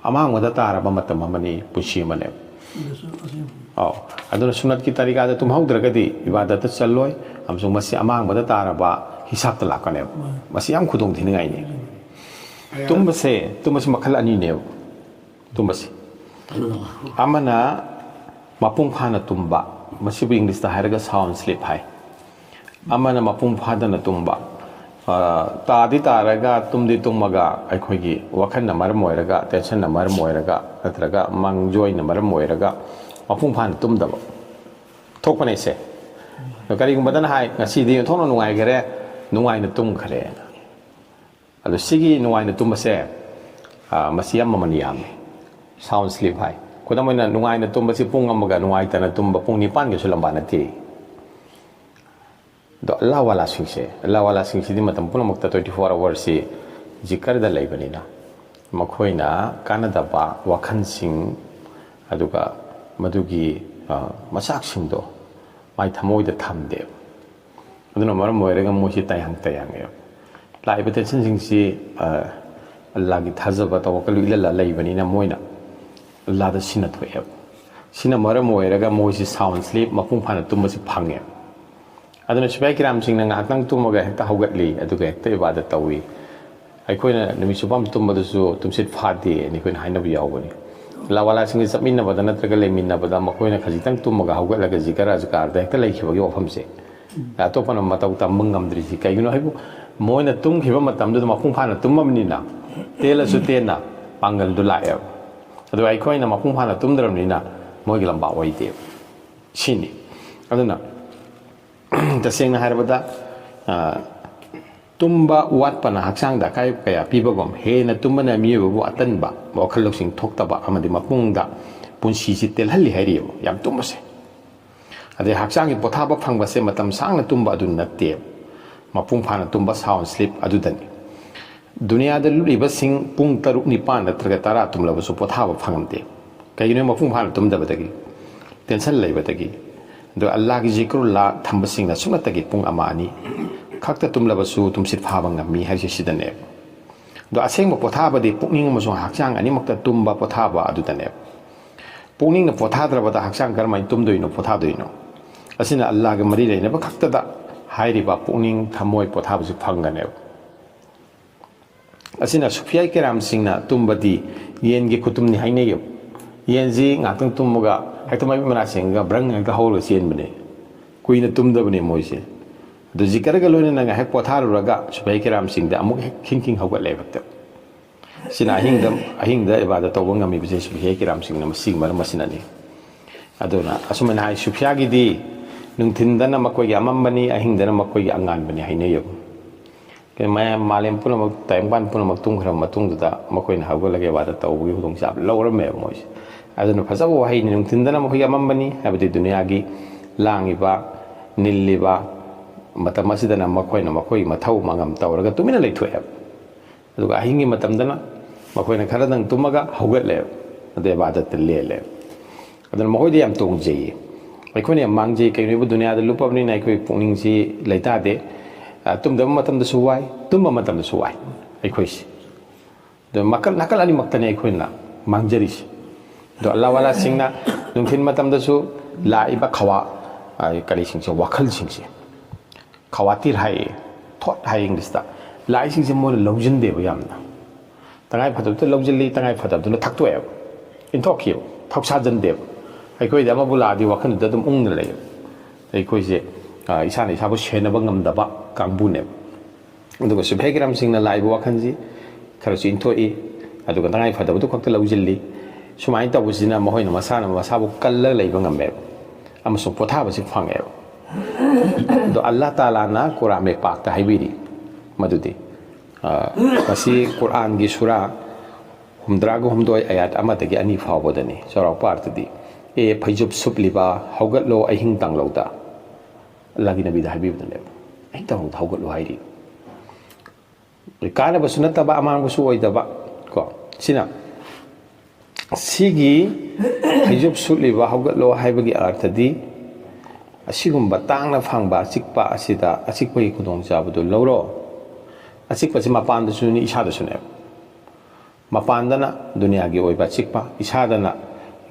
ꯑꯃꯥꯡꯕꯗ ꯇꯥꯔꯕ ꯃꯇꯝ ꯑꯃꯅꯤ, ꯄꯨꯟꯁꯤ ꯑꯃꯅꯦꯕ꯫ ꯑꯗꯨꯁꯨ ꯑꯁꯦꯡꯕ꯫ ꯑꯧ꯫ ꯑꯗꯨꯅ ꯁꯨꯅꯠꯀꯤ ꯇꯔꯤꯀꯥꯗ ꯇꯨꯝꯍꯧꯗ꯭ꯔꯒꯗꯤ ꯏꯕꯥꯗꯠꯇ ꯆꯜꯂꯣꯏ, ꯑꯃꯁꯨꯡ ꯃꯁꯤ ꯑꯃꯥꯡꯕꯗ ꯇꯥꯔꯕ ꯍꯤꯁꯥꯕꯇ ꯂꯥꯛꯀꯅꯦꯕ꯫ ꯃꯥꯅꯤ꯫ ꯃꯁꯤ ꯌꯥꯝ ꯈꯨꯗꯣꯡ ꯊꯤꯅꯤꯡꯉꯥꯏꯅꯤ꯫ ꯇꯨꯝꯕꯁꯦ, ꯇꯨꯝꯕꯁꯤ ꯃꯈꯜ ꯑꯅꯤꯅꯦꯕ꯫ ꯇꯨꯝꯕꯁꯤ꯫ ꯑꯃꯅ ꯃꯄꯨꯡ ꯐꯥꯅ ꯇꯨꯝꯕ, ꯃꯁꯤꯕꯨ ꯏꯪꯂꯤꯁꯇ ꯍꯥꯏꯔꯒ sound sleep ꯍꯥꯏ꯫ ꯑꯃꯅ ꯃꯄꯨꯡ ꯐꯥꯗꯅ ꯇꯨꯝꯕ꯫ ꯑ, ꯇꯥꯗꯤ ꯇꯥꯔꯒ ꯇꯨꯝꯗꯤ ꯇꯨꯝꯃꯒ ꯑꯩꯈꯣꯏꯒꯤ ꯋꯥꯈꯜꯅ ꯃꯔꯝ ꯑꯣꯏꯔꯒ, tensionꯅ ꯃꯔꯝ ꯑꯣꯏꯔꯒ, ꯅꯠꯇ꯭ꯔꯒ ꯃꯪꯖꯣꯏꯅ ꯃꯔꯝ ꯑꯣꯏꯔꯒ ꯃꯄꯨꯡ ꯐꯥꯅ ꯇꯨꯝꯗꯕ ꯊꯣꯛꯄꯅꯦ ꯁꯦ꯫ ꯑꯗꯣ ꯀꯔꯤꯒꯨꯝꯕꯗꯅ ꯍꯥꯏ, "ꯉꯁꯤꯗꯤ ꯑꯣꯟꯊꯣꯛꯅ ꯅꯨꯡꯉꯥꯏꯈꯔꯦ, ꯅꯨꯡꯉꯥꯏꯅ ꯇꯨꯝꯈ꯭ꯔꯦꯅ"꯫ ꯑꯗꯣ ꯁꯤꯒꯤ ꯅꯨꯡꯉꯥꯏꯅ ꯇꯨꯝꯕꯁꯦ, ꯑ, ꯃꯁꯤ ꯌꯥꯝ ꯃꯃꯜ ꯌꯥꯝꯃꯤ꯫ Sound sleep ꯍꯥꯏ꯫ ꯈꯨꯗꯝ ꯑꯣꯏꯅ, ꯅꯨꯡꯉꯥꯏꯅ ꯇꯨꯝꯕꯁꯤ ꯄꯨꯡ ꯑꯃꯒ ꯅꯨꯡꯉꯥꯏꯇꯅ ꯇꯨꯝꯕ ꯄꯨꯡ ꯅꯤꯄꯥꯟꯒꯁꯨ ꯂꯝꯕꯥ ꯅꯠꯇꯦ꯫ ꯑꯗꯣ ꯑꯜꯂꯥꯍ ꯋꯥꯂꯥꯁꯤꯡꯁꯦ, ꯑꯜꯂꯥꯍ ꯋꯥꯂꯥꯁꯤꯡꯁꯤꯗꯤ ꯃꯇꯝ ꯄꯨꯝꯅꯃꯛꯇ twenty four hoursꯁꯤ ꯖꯤꯀꯔꯗ ꯂꯩꯕꯅꯤꯅ, ꯃꯈꯣꯏꯅ ꯀꯥꯟꯅꯗꯕ ꯋꯥꯈꯜꯁꯤꯡ, ꯑꯗꯨꯒ ꯃꯗꯨꯒꯤ, ꯑ, ꯃꯆꯥꯛꯁꯤꯡꯗꯣ ꯃꯥꯏ ꯊꯃꯣꯏꯗ ꯊꯝꯗꯦꯕ꯫ ꯑꯗꯨꯅ ꯃꯔꯝ ꯑꯣꯏꯔꯒ ꯃꯣꯏꯁꯤ ꯇꯥꯏꯍꯪ ꯇꯥꯏꯍꯪꯉꯦꯕ꯫ ꯂꯥꯛꯏꯕ tensionꯁꯤꯡꯁꯤ, ꯑ, ꯑꯜꯂꯥꯍꯒꯤ ꯊꯥꯖꯕ, ꯇꯋꯛꯀꯜ ꯏꯂꯜꯂ ꯂꯩꯕꯅꯤꯅ ꯃꯣꯏꯅ ꯑꯜꯂꯥꯍꯗ ꯁꯤꯟꯅ ꯊꯣꯛꯑꯦꯕ꯫ ꯁꯤꯅ ꯃꯔꯝ ꯑꯣꯏꯔꯒ ꯃꯣꯏꯁꯤ sound sleep, ꯃꯄꯨꯡ ꯐꯥꯅ ꯇꯨꯝꯕꯁꯤ ꯐꯪꯉꯦꯕ꯫ ꯑꯗꯨꯅ ꯁꯤꯐꯥꯏ ꯀꯤꯔꯥꯝꯁꯤꯡꯅ ꯉꯥꯏꯍꯥꯛꯇꯪ ꯇꯨꯝꯃꯒ ꯍꯦꯛꯇ ꯍꯧꯒꯠꯂꯤ, ꯑꯗꯨꯒ ꯍꯦꯛꯇ ꯏꯕꯥꯗꯠ ꯇꯧꯏ꯫ ꯑꯩꯈꯣꯏꯅ ꯅꯨꯃꯤꯠ ꯆꯨꯞꯄ ꯑꯃ ꯇꯨꯝꯕꯗꯁꯨ ꯇꯨꯝꯁꯤꯠ ꯐꯥꯗꯦ ꯍꯥꯏꯅ ꯑꯩꯈꯣꯏꯅ ꯍꯥꯏꯅꯕ ꯌꯥꯎꯕꯅꯤ꯫ ꯂꯥꯋꯥꯂꯥꯁꯤꯡꯒ ꯆꯠꯃꯤꯟꯅꯕꯗ ꯅꯠꯇ꯭ꯔꯒ ꯂꯩꯃꯤꯟꯅꯕꯗ ꯃꯈꯣꯏꯅ ꯈꯖꯤꯛꯇꯪ ꯇꯨꯝꯃꯒ ꯍꯧꯒꯠꯂꯒ ꯖꯤꯀꯔ ꯑꯖꯀꯥꯔꯗ ꯍꯦꯛꯇ ꯂꯩꯈꯤꯕꯒꯤ ꯋꯥꯐꯝꯁꯦ, ꯑꯇꯣꯞꯄꯅ ꯃꯇꯧ ꯇꯝꯕ ꯉꯝꯗ꯭ꯔꯤꯁꯤ ꯀꯩꯒꯤꯅꯣ ꯍꯥꯏꯕꯨ, ꯃꯣꯏꯅ ꯇꯨꯝꯈꯤꯕ ꯃꯇꯝꯗꯨꯗ ꯃꯄꯨꯡ ꯐꯥꯅ ꯇꯨꯝꯃꯕꯅꯤꯅ, ꯇꯦꯜꯂꯁꯨ ꯇꯦꯟꯅ ꯄꯥꯡꯒꯜꯗꯨ ꯂꯥꯛꯑꯦꯕ꯫ ꯑꯗꯨꯒ ꯑꯩꯈꯣꯏꯅ ꯃꯄꯨꯡ ꯐꯥꯅ ꯇꯨꯝꯗ꯭ꯔꯕꯅꯤꯅ ꯃꯣꯏꯒꯤ ꯂꯝꯕꯥ ꯑꯣꯏꯗꯦꯕ꯫ ꯁꯤꯅꯤ꯫ ꯑꯗꯨꯅ ꯇꯁꯦꯡꯅ ꯍꯥꯏꯔꯕꯗ, ꯑ, ꯇꯨꯝꯕ ꯋꯥꯠꯄꯅ ꯍꯛꯆꯥꯡꯗ ꯑꯀꯥꯏꯕ ꯀꯌꯥ ꯄꯤꯕꯒꯨꯝ, ꯍꯦꯟꯅ ꯇꯨꯝꯕꯅ ꯃꯤꯑꯣꯏꯕꯕꯨ ꯑꯇꯟꯕ, ꯋꯥꯈꯜ ꯂꯧꯁꯤꯡ ꯊꯣꯛꯇꯕ ꯑꯃꯗꯤ ꯃꯄꯨꯡꯗ ꯄꯨꯟꯁꯤꯁꯤ ꯇꯦꯜꯍꯜꯂꯤ ꯍꯥꯏꯔꯤꯑꯕ, ꯌꯥꯝ ꯇꯨꯝꯕꯁꯦ꯫ ꯑꯗꯩ ꯍꯛꯆꯥꯡꯒꯤ ꯄꯣꯊꯥꯕ ꯐꯪꯕꯁꯦ ꯃꯇꯝ ꯁꯥꯡꯅ ꯇꯨꯝꯕ ꯑꯗꯨ ꯅꯠꯇꯦ, ꯃꯄꯨꯡ ꯐꯥꯅ ꯇꯨꯝꯕ, sound sleep, ꯑꯗꯨꯗꯅꯤ꯫ ꯗꯨꯅꯤꯌꯥꯗ ꯂꯨꯞꯂꯤꯕꯁꯤꯡ ꯄꯨꯡ ꯇꯔꯨꯛ, ꯅꯤꯄꯥꯟ ꯅꯠꯇ꯭ꯔꯒ ꯇꯔꯥ ꯇꯨꯝꯂꯕꯁꯨ ꯄꯣꯊꯥꯕ ꯐꯪꯂꯝꯗꯦ꯫ ꯀꯩꯒꯤꯅꯣ? ꯃꯄꯨꯡ ꯐꯥꯅ ꯇꯨꯝꯗꯕꯗꯒꯤ, tension ꯂꯩꯕꯗꯒꯤ꯫ ꯑꯗꯣ ꯑꯜꯂꯥꯍꯒꯤ ꯖꯤꯀ꯭ꯔꯨꯜꯂꯥ ꯊꯝꯕꯁꯤꯡꯅ ꯁꯨꯞꯅꯇꯒꯤ ꯄꯨꯡ ꯑꯃ ꯑꯅꯤ ꯈꯛꯇ ꯇꯨꯝꯂꯕꯁꯨ ꯇꯨꯝꯁꯤꯠ ꯐꯥꯕ ꯉꯝꯃꯤ ꯍꯥꯏꯁꯦ ꯁꯤꯗꯅꯦꯕ꯫ ꯑꯗꯣ ꯑꯁꯦꯡꯕ ꯄꯣꯊꯥꯕꯗꯤ ꯄꯨꯛꯅꯤꯡ ꯑꯃꯁꯨꯡ ꯍꯛꯆꯥꯡ ꯑꯅꯤꯃꯛꯇ ꯇꯨꯝꯕ, ꯄꯣꯊꯥꯕ ꯑꯗꯨꯗꯅꯦꯕ꯫ ꯄꯨꯛꯅꯤꯡꯅ ꯄꯣꯊꯥꯗ꯭ꯔꯕꯗ ꯍꯛꯆꯥꯡ ꯀꯔꯝꯍꯥꯏꯅ ꯇꯨꯝꯗꯣꯏꯅꯣ, ꯄꯣꯊꯥꯗꯣꯏꯅꯣ? ꯑꯁꯤꯅ ꯑꯜꯂꯥꯍꯒ ꯃꯔꯤ ꯂꯩꯅꯕ ꯈꯛꯇꯗ ꯍꯥꯏꯔꯤꯕ ꯄꯨꯛꯅꯤꯡ, ꯊꯃꯣꯏ ꯄꯣꯊꯥꯕꯁꯤ ꯐꯪꯒꯅꯦꯕ꯫ ꯑꯁꯤꯅ ꯁꯨꯐꯤꯌꯥ ꯀꯤꯔꯥꯝꯁꯤꯡꯅ ꯇꯨꯝꯕꯗꯤ ꯌꯦꯟꯒꯤ ꯈꯨꯇꯨꯝꯅꯤ ꯍꯥꯏꯅꯩꯌꯦꯕ꯫ ꯌꯦꯟꯁꯤ ꯉꯥꯛꯇꯪ ꯇꯨꯝꯃꯒ ꯍꯦꯛꯇ ꯃꯃꯤꯠ ꯃꯅꯥ ꯁꯤꯡꯉꯒ ꯕ꯭ꯔꯪ ꯍꯦꯛꯇ ꯍꯧꯔꯒ ꯆꯦꯟꯕꯅꯦ꯫ ꯀꯨꯏꯅ ꯇꯨꯝꯗꯕꯅꯦ ꯃꯣꯏꯁꯦ꯫ ꯑꯗꯨ ꯖꯤꯀꯔꯒ ꯂꯣꯏꯅꯅ ꯉꯥꯏꯍꯥꯛ ꯄꯣꯊꯥꯔꯨꯔꯒ ꯁꯨꯐꯤꯌꯥ ꯀꯤꯔꯥꯝꯁꯤꯡꯗ ꯑꯃꯨꯛ ꯍꯦꯛ ꯈꯤꯡ ꯈꯤꯡ ꯍꯧꯒꯠꯂꯦꯕ ꯍꯦꯛꯇ꯫ ꯁꯤꯅ ꯑꯍꯤꯡꯗ, ꯑꯍꯤꯡꯗ ꯏꯕꯥꯗ ꯇꯧꯕ ꯉꯝꯃꯤꯕꯁꯦ ꯁꯨꯐꯤꯌꯥ ꯀꯤꯔꯥꯝꯁꯤꯡꯅ ꯃꯁꯤꯒꯤ ꯃꯔꯝ ꯑꯁꯤꯅꯅꯤ꯫ ꯑꯗꯨꯅ ꯑꯁꯨꯃꯥꯏꯅ ꯍꯥꯏ, ꯁꯨꯐꯤꯌꯥꯒꯤꯗꯤ ꯅꯨꯡꯊꯤꯟꯗꯅ ꯃꯈꯣꯏꯒꯤ ꯑꯃꯝꯕꯅꯤ, ꯑꯍꯤꯡꯗꯅ ꯃꯈꯣꯏꯒꯤ ꯑꯉꯥꯟꯕꯅꯤ ꯍꯥꯏꯅꯩꯌꯦꯕ꯫ ꯃꯌꯥꯝ, ꯃꯥꯂꯦꯝ ꯄꯨꯝꯅꯃꯛ, ꯇꯥꯏꯕꯪꯄꯥꯟ ꯄꯨꯝꯅꯃꯛ ꯇꯨꯝꯈ꯭ꯔꯕ ꯃꯇꯨꯡꯗꯨꯗ ꯃꯈꯣꯏꯅ ꯍꯧꯒꯠꯂꯒ ꯏꯕꯥꯗ ꯇꯧꯕꯒꯤ ꯈꯨꯗꯣꯡꯆꯥꯕ ꯂꯧꯔꯝꯃꯦꯕ ꯃꯣꯏꯁꯦ꯫ ꯑꯗꯨꯅ ꯐꯖꯕ ꯋꯥꯍꯩꯅꯤ, ꯅꯨꯡꯊꯤꯟꯗꯅ ꯃꯈꯣꯏꯒꯤ ꯑꯃꯝꯕꯅꯤ, ꯍꯥꯏꯕꯗꯤ ꯗꯨꯅꯤꯌꯥꯒꯤ ꯂꯥꯡꯉꯤꯕ, ꯅꯤꯜꯂꯤꯕ ꯃꯇꯝ ꯑꯁꯤꯗꯅ ꯃꯈꯣꯏꯅ ꯃꯈꯣꯏꯒꯤ ꯃꯊꯧ ꯃꯉꯝ ꯇꯧꯔꯒ ꯇꯨꯃꯤꯟꯅ ꯂꯩꯊꯣꯛꯑꯦꯕ꯫ ꯑꯗꯨꯒ ꯑꯍꯤꯡꯒꯤ ꯃꯇꯝꯗꯅ ꯃꯈꯣꯏꯅ ꯈꯔꯗꯪ ꯇꯨꯝꯃꯒ ꯍꯧꯒꯠꯂꯦꯕ, ꯑꯗꯨ ꯏꯕꯥꯗꯠꯇ ꯂꯦꯜꯂꯦꯕ꯫ ꯑꯗꯨꯅ ꯃꯈꯣꯏꯗꯤ ꯌꯥꯝ ꯇꯣꯡꯖꯩꯌꯦ, ꯑꯩꯈꯣꯏꯅ ꯌꯥꯝ ꯃꯥꯡꯖꯩ꯫ ꯀꯩꯒꯤꯅꯣ ꯍꯥꯏꯕ, ꯗꯨꯅꯤꯌꯥꯗ ꯂꯨꯞꯄꯕꯅꯤꯅ ꯑꯩꯈꯣꯏ ꯄꯨꯛꯅꯤꯡꯁꯤ ꯂꯩꯇꯥꯗꯦ꯫ ꯑ, ꯇꯨꯝꯗꯕ ꯃꯇꯝꯗꯁꯨ ꯋꯥꯏ, ꯇꯨꯝꯕ ꯃꯇꯝꯗꯁꯨ ꯋꯥꯏ ꯑꯩꯈꯣꯏꯁꯦ꯫ ꯑꯗꯨ ꯃꯈꯜ, ꯅꯥꯀꯜ ꯑꯅꯤꯃꯛꯇꯅꯦ ꯑꯩꯈꯣꯏꯅ ꯃꯥꯡꯖꯔꯤꯁꯦ꯫ ꯑꯗꯣ ꯑꯜꯂꯥꯍ ꯋꯥꯂꯥꯁꯤꯡꯅ ꯅꯨꯡꯊꯤꯜ ꯃꯇꯝꯗꯁꯨ ꯂꯥꯛꯏꯕ ꯈꯋꯥ, ꯑ, ꯀꯔꯤꯁꯤꯡꯁꯦ, ꯋꯥꯈꯜꯁꯤꯡꯁꯦ, ꯈꯋꯥꯇꯤꯔ ꯍꯥꯏꯌꯦ, thought ꯍꯥꯏꯌꯦ ꯏꯪꯂꯤꯁꯇ, ꯂꯥꯛꯏꯁꯤꯡꯁꯦ ꯃꯣꯏꯅ ꯂꯧꯁꯤꯟꯗꯦꯕ ꯌꯥꯝꯅ꯫ ꯇꯉꯥꯏ ꯐꯗꯕꯗ ꯂꯧꯁꯤꯜꯂꯤ, ꯇꯉꯥꯏ ꯐꯗꯕꯗꯨꯅ ꯊꯛꯇꯣꯛꯑꯦꯕ, ꯏꯟꯊꯣꯛꯈꯤꯕ, ꯊꯧꯁꯥꯖꯟꯗꯦꯕ꯫ ꯑꯩꯈꯣꯏꯗꯤ ꯑꯃꯕꯨ ꯂꯥꯛꯑꯗꯤ ꯋꯥꯈꯜꯗꯨꯗ ꯑꯗꯨꯝ ꯎꯪꯗꯅ ꯂꯩꯌꯦꯕ꯫ ꯑꯩꯈꯣꯏꯁꯦ, ꯑ, ꯏꯁꯥꯅ ꯏꯁꯥꯕꯨ ꯁꯦꯟꯅꯕ ꯉꯝꯗꯕ ꯀꯥꯡꯕꯨꯅꯦꯕ꯫ ꯑꯗꯨꯒ ꯁꯨꯐꯤꯌꯥ ꯀꯤꯔꯥꯝꯁꯤꯡꯅ ꯂꯥꯛꯏꯕ ꯋꯥꯈꯜꯁꯤ ꯈꯔꯁꯨ ꯏꯟꯊꯣꯛꯏ, ꯑꯗꯨꯒ ꯇꯉꯥꯏ ꯐꯗꯕꯗꯨ ꯈꯛꯇ ꯂꯧꯁꯤꯜꯂꯤ꯫ ꯁꯨꯃꯥꯏꯅ ꯇꯧꯕꯁꯤꯅ ꯃꯈꯣꯏꯅ ꯃꯁꯥꯅ ꯃꯁꯥꯕꯨ ꯀꯜꯂꯒ ꯂꯩꯕ ꯉꯝꯃꯦꯕ, ꯑꯃꯁꯨꯡ ꯄꯣꯊꯥꯕꯁꯤ ꯐꯪꯉꯦꯕ꯫ ꯑꯗꯣ ꯑꯜꯂꯥꯍ ꯇꯥꯂꯥꯅ ꯀꯨꯔꯥꯟ ꯄꯥꯛꯇ ꯍꯥꯏꯕꯤꯔꯤ ꯃꯗꯨꯗꯤ, ꯑ, ꯃꯁꯤ ꯀꯨꯔꯥꯟꯒꯤ ꯁꯨꯔꯥ ꯍꯨꯝꯗ꯭ꯔꯥꯒ ꯍꯨꯝꯗꯣꯏ, ꯑꯌꯥꯠ ꯑꯃꯗꯒꯤ ꯑꯅꯤ ꯐꯥꯎꯕꯗꯅꯤ꯫ ꯆꯥꯎꯔꯥꯛꯄ ꯑꯥꯔꯊꯗꯤ, ꯑꯦ ꯐꯩꯖꯨꯞ ꯁꯨꯞꯂꯤꯕ, ꯍꯧꯒꯠꯂꯣ ꯑꯍꯤꯡ ꯇꯥꯡꯂꯧꯗ꯫ ꯑꯜꯂꯥꯍꯒꯤ ꯅꯕꯤꯗ ꯍꯥꯏꯕꯤꯕꯗꯨꯅꯦꯕ, ꯑꯍꯤꯡ ꯇꯥꯡꯂꯧꯗ ꯍꯧꯒꯠꯂꯣ ꯍꯥꯏꯔꯤ꯫ ꯀꯥꯟꯅꯕꯁꯨ ꯅꯠꯇꯕ, ꯑꯃꯥꯡꯕꯁꯨ ꯑꯣꯏꯗꯕ꯫ ꯀꯣ, ꯁꯤꯅ, ꯁꯤꯒꯤ ꯐꯩꯖꯨꯞ ꯁꯨꯞꯂꯤꯕ ꯍꯧꯒꯠꯂꯣ ꯍꯥꯏꯕꯒꯤ ꯑꯔꯊꯗꯤ, ꯑꯁꯤꯒꯨꯝꯕ ꯇꯥꯡꯅ ꯐꯪꯕ ꯑꯆꯤꯛꯄ ꯑꯁꯤꯗ, ꯑꯆꯤꯛꯄꯒꯤ ꯈꯨꯗꯣꯡꯆꯥꯕꯗꯨ ꯂꯧꯔꯣ꯫ ꯑꯆꯤꯛꯄꯁꯤ ꯃꯄꯥꯟꯗꯁꯨꯅꯤ, ꯏꯁꯥꯗꯁꯨꯅꯦꯕ꯫ ꯃꯄꯥꯟꯗꯅ ꯗꯨꯅꯤꯌꯥꯒꯤ ꯑꯣꯏꯕ ꯑꯆꯤꯛꯄ, ꯏꯁꯥꯗꯅ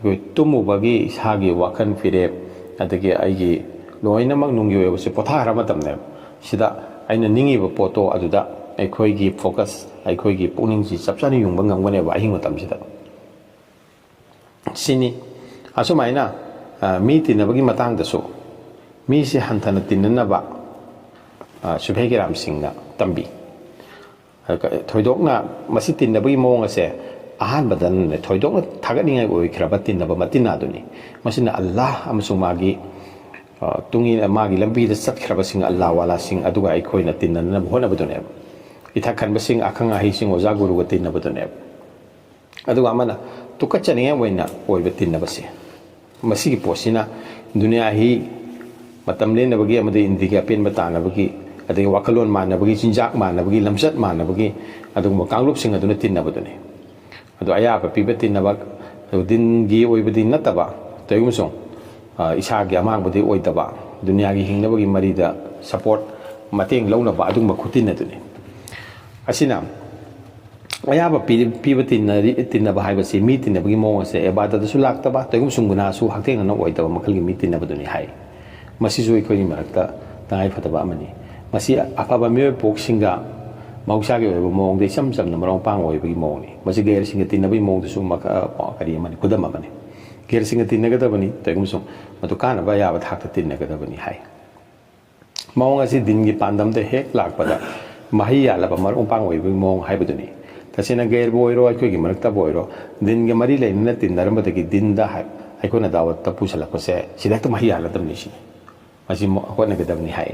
ꯑꯩꯈꯣꯏ ꯇꯨꯝꯃꯨꯕꯒꯤ ꯏꯁꯥꯒꯤ ꯋꯥꯈꯜ ꯐꯤꯔꯦꯞ, ꯑꯗꯒꯤ ꯑꯩꯒꯤ ꯂꯣꯏꯅꯃꯛ ꯅꯨꯡꯒꯤ ꯑꯣꯏꯕꯁꯦ ꯄꯣꯊꯥꯈ꯭ꯔ ꯃꯇꯝꯅꯦꯕ꯫ ꯁꯤꯗ ꯑꯩꯅ ꯅꯤꯡꯉꯤꯕ ꯄꯣꯠꯇꯣ ꯑꯗꯨꯗ ꯑꯩꯈꯣꯏꯒꯤ focus, ꯑꯩꯈꯣꯏꯒꯤ ꯄꯨꯛꯅꯤꯡꯁꯤ ꯆꯞ ꯆꯥꯅ ꯌꯨꯡꯕ ꯉꯝꯒꯅꯦꯕ ꯑꯍꯤꯡ ꯃꯇꯝꯁꯤꯗ꯫ ꯁꯤꯅꯤ꯫ ꯑꯁꯨꯃꯥꯏꯅ, ꯑ, ꯃꯤ ꯇꯤꯟꯅꯕꯒꯤ ꯃꯇꯥꯡꯗꯁꯨ ꯃꯤꯁꯦ ꯍꯟꯊꯅ ꯇꯤꯟꯅꯅꯕ, ꯑ, ꯁꯨꯐꯦ ꯀꯦꯔꯥꯝ ꯁꯤꯡꯅ ꯇꯝꯕꯤ꯫ ꯑꯗꯨꯒ ꯊꯣꯏꯗꯣꯛꯅ ꯃꯁꯤ ꯇꯤꯟꯅꯕꯒꯤ ꯃꯑꯣꯡ ꯑꯁꯦ ꯑꯍꯥꯟꯕꯗꯅꯦ ꯊꯣꯏꯗꯣꯛꯅ ꯊꯥꯒꯠꯅꯤꯡꯉꯥꯏ ꯑꯣꯏꯈ꯭ꯔꯕ ꯇꯤꯟꯅꯕ ꯃꯇꯤꯟ ꯑꯗꯨꯅꯤ꯫ ꯃꯁꯤꯅ ꯑꯜꯂꯥꯍ ꯑꯃꯁꯨꯡ ꯃꯥꯒꯤ, ꯑ, ꯇꯨꯡ ꯏꯟ-, ꯃꯥꯒꯤ ꯂꯝꯕꯤꯗ ꯆꯠꯈ꯭ꯔꯕꯁꯤꯡ, ꯑꯜꯂꯥꯍ ꯋꯥꯂꯥꯁꯤꯡ ꯑꯗꯨꯒ ꯑꯩꯈꯣꯏꯅ ꯇꯤꯟꯅꯅꯕ ꯍꯣꯠꯅꯕꯗꯨꯅꯦꯕ꯫ ꯏꯊꯛ ꯈꯟꯕꯁꯤꯡ, ꯑꯈꯪ ꯑꯍꯩꯁꯤꯡ, ꯑꯣꯖꯥ ꯒꯨꯔꯨꯒ ꯇꯤꯟꯅꯕꯗꯨꯅꯦꯕ꯫ ꯑꯗꯨꯒ ꯑꯃꯅ ꯇꯨꯀꯠꯆꯅꯤꯡꯉꯥꯏ ꯑꯣꯏꯅ ꯑꯣꯏꯕ ꯇꯤꯟꯅꯕꯁꯦ, ꯃꯁꯤꯒꯤ ꯄꯣꯠꯁꯤꯅ ꯗꯨꯅꯤꯌꯥ ꯍꯤ ꯃꯇꯝ ꯂꯦꯟꯅꯕꯒꯤ ꯑꯃꯗꯤ ꯏꯟꯗ꯭ꯔꯤꯒꯤ ꯑꯄꯦꯟꯕ ꯇꯥꯅꯕꯒꯤ, ꯑꯗꯒꯤ ꯋꯥꯈꯜꯂꯣꯟ ꯃꯥꯟꯅꯕꯒꯤ, ꯆꯤꯟꯖꯥꯛ ꯃꯥꯟꯅꯕꯒꯤ, ꯂꯝꯆꯠ ꯃꯥꯟꯅꯕꯒꯤ, ꯑꯗꯨꯒꯨꯝꯕ ꯀꯥꯡꯂꯨꯞꯁꯤꯡ ꯑꯗꯨꯅ ꯇꯤꯟꯅꯕꯗꯨꯅꯤ꯫ ꯑꯗꯣ ꯑꯌꯥꯕ ꯄꯤꯕ ꯇꯤꯟꯅꯕ, ꯑꯗꯨ ꯗꯤꯟꯒꯤ ꯑꯣꯏꯕꯗꯤ ꯅꯠꯇꯕ, ꯇꯧꯏꯒꯨꯝꯕꯁꯨꯡ, ꯑ, ꯏꯁꯥꯒꯤ ꯑꯃꯥꯡꯕꯗꯤ ꯑꯣꯏꯗꯕ, ꯗꯨꯅꯤꯌꯥꯒꯤ ꯍꯤꯡꯅꯕꯒꯤ ꯃꯔꯤꯗ support, ꯃꯇꯦꯡ ꯂꯧꯅꯕ ꯑꯗꯨꯒꯨꯝꯕ ꯈꯨꯇꯤꯟ ꯑꯗꯨꯅꯤ꯫ ꯑꯁꯤꯅ ꯑꯌꯥꯕ ꯄꯤ-, ꯄꯤꯕ ꯇꯤꯟꯅꯔꯤ-, ꯇꯤꯟꯅꯕ ꯍꯥꯏꯕꯁꯤ ꯃꯤ ꯇꯤꯟꯅꯕꯒꯤ ꯃꯑꯣꯡ ꯑꯁꯦ ꯏꯕꯥꯗꯠꯇꯁꯨ ꯂꯥꯛꯇꯕ, ꯇꯧꯏꯒꯨꯝꯕꯁꯨꯡ ꯒꯨꯅꯥꯁꯨ ꯍꯛꯊꯦꯡꯅꯅ ꯑꯣꯏꯗꯕ ꯃꯈꯜꯒꯤ ꯃꯤ ꯇꯤꯟꯅꯕꯗꯨꯅꯤ ꯍꯥꯏ꯫ ꯃꯁꯤꯁꯨ ꯑꯩꯈꯣꯏꯒꯤ ꯃꯔꯛꯇ ꯇꯉꯥꯏ ꯐꯗꯕ ꯑꯃꯅꯤ꯫ ꯃꯁꯤ ꯑꯐꯕ ꯃꯤꯑꯣꯏ ꯄꯣꯛꯁꯤꯡꯒ ꯃꯍꯧꯁꯥꯒꯤ ꯑꯣꯏꯕ ꯃꯑꯣꯡꯗ ꯏꯆꯝ ꯆꯝꯅ ꯃꯔꯨꯞ ꯃꯄꯥꯡ ꯑꯣꯏꯕꯒꯤ ꯃꯑꯣꯡꯅꯤ꯫ ꯃꯁꯤ ꯒꯩꯔꯁꯤꯡꯒ ꯇꯤꯟꯅꯕꯒꯤ ꯃꯑꯣꯡꯗꯁꯨ ꯃꯈ-, ꯀꯔꯤ ꯑꯃꯅꯤ, ꯈꯨꯗꯝ ꯑꯃꯅꯤ꯫ ꯒꯩꯔꯁꯤꯡꯒ ꯇꯤꯟꯅꯒꯗꯕꯅꯤ, ꯇꯧꯏꯒꯨꯝꯕꯁꯨꯡ ꯃꯗꯨ ꯀꯥꯟꯅꯕ ꯌꯥꯕ ꯊꯥꯛꯇ ꯇꯤꯟꯅꯒꯗꯕꯅꯤ ꯍꯥꯏ꯫ ꯃꯑꯣꯡ ꯑꯁꯤ ꯗꯤꯟꯒꯤ ꯄꯥꯟꯗꯝꯗ ꯍꯦꯛ ꯂꯥꯛꯄꯗ ꯃꯍꯩ ꯌꯥꯜꯂꯕ ꯃꯔꯨꯞ ꯃꯄꯥꯡ ꯑꯣꯏꯕꯒꯤ ꯃꯑꯣꯡ ꯍꯥꯏꯕꯗꯨꯅꯤ꯫ ꯇꯁꯦꯡꯅ ꯒꯩꯔꯕꯨ ꯑꯣꯏꯔꯣ, ꯑꯩꯈꯣꯏꯒꯤ ꯃꯔꯛꯇꯕꯨ ꯑꯣꯏꯔꯣ, ꯗꯤꯟꯒ ꯃꯔꯤ ꯂꯩꯅꯅ ꯇꯤꯟꯅꯔꯝꯕꯗꯒꯤ ꯗꯤꯟꯗ ꯍꯥꯏ-, ꯑꯩꯈꯣꯏꯅ ꯗꯥꯋꯠꯇ ꯄꯨꯁꯜꯂꯛꯄꯁꯦ ꯁꯤꯗ ꯍꯦꯛꯇ ꯃꯍꯩ ꯌꯥꯜꯂꯗꯕꯅꯤ ꯁꯤꯅꯤ꯫ ꯃꯁꯤ ꯃ-, ꯍꯣꯠꯅꯒꯗꯕꯅꯤ ꯍꯥꯏ꯫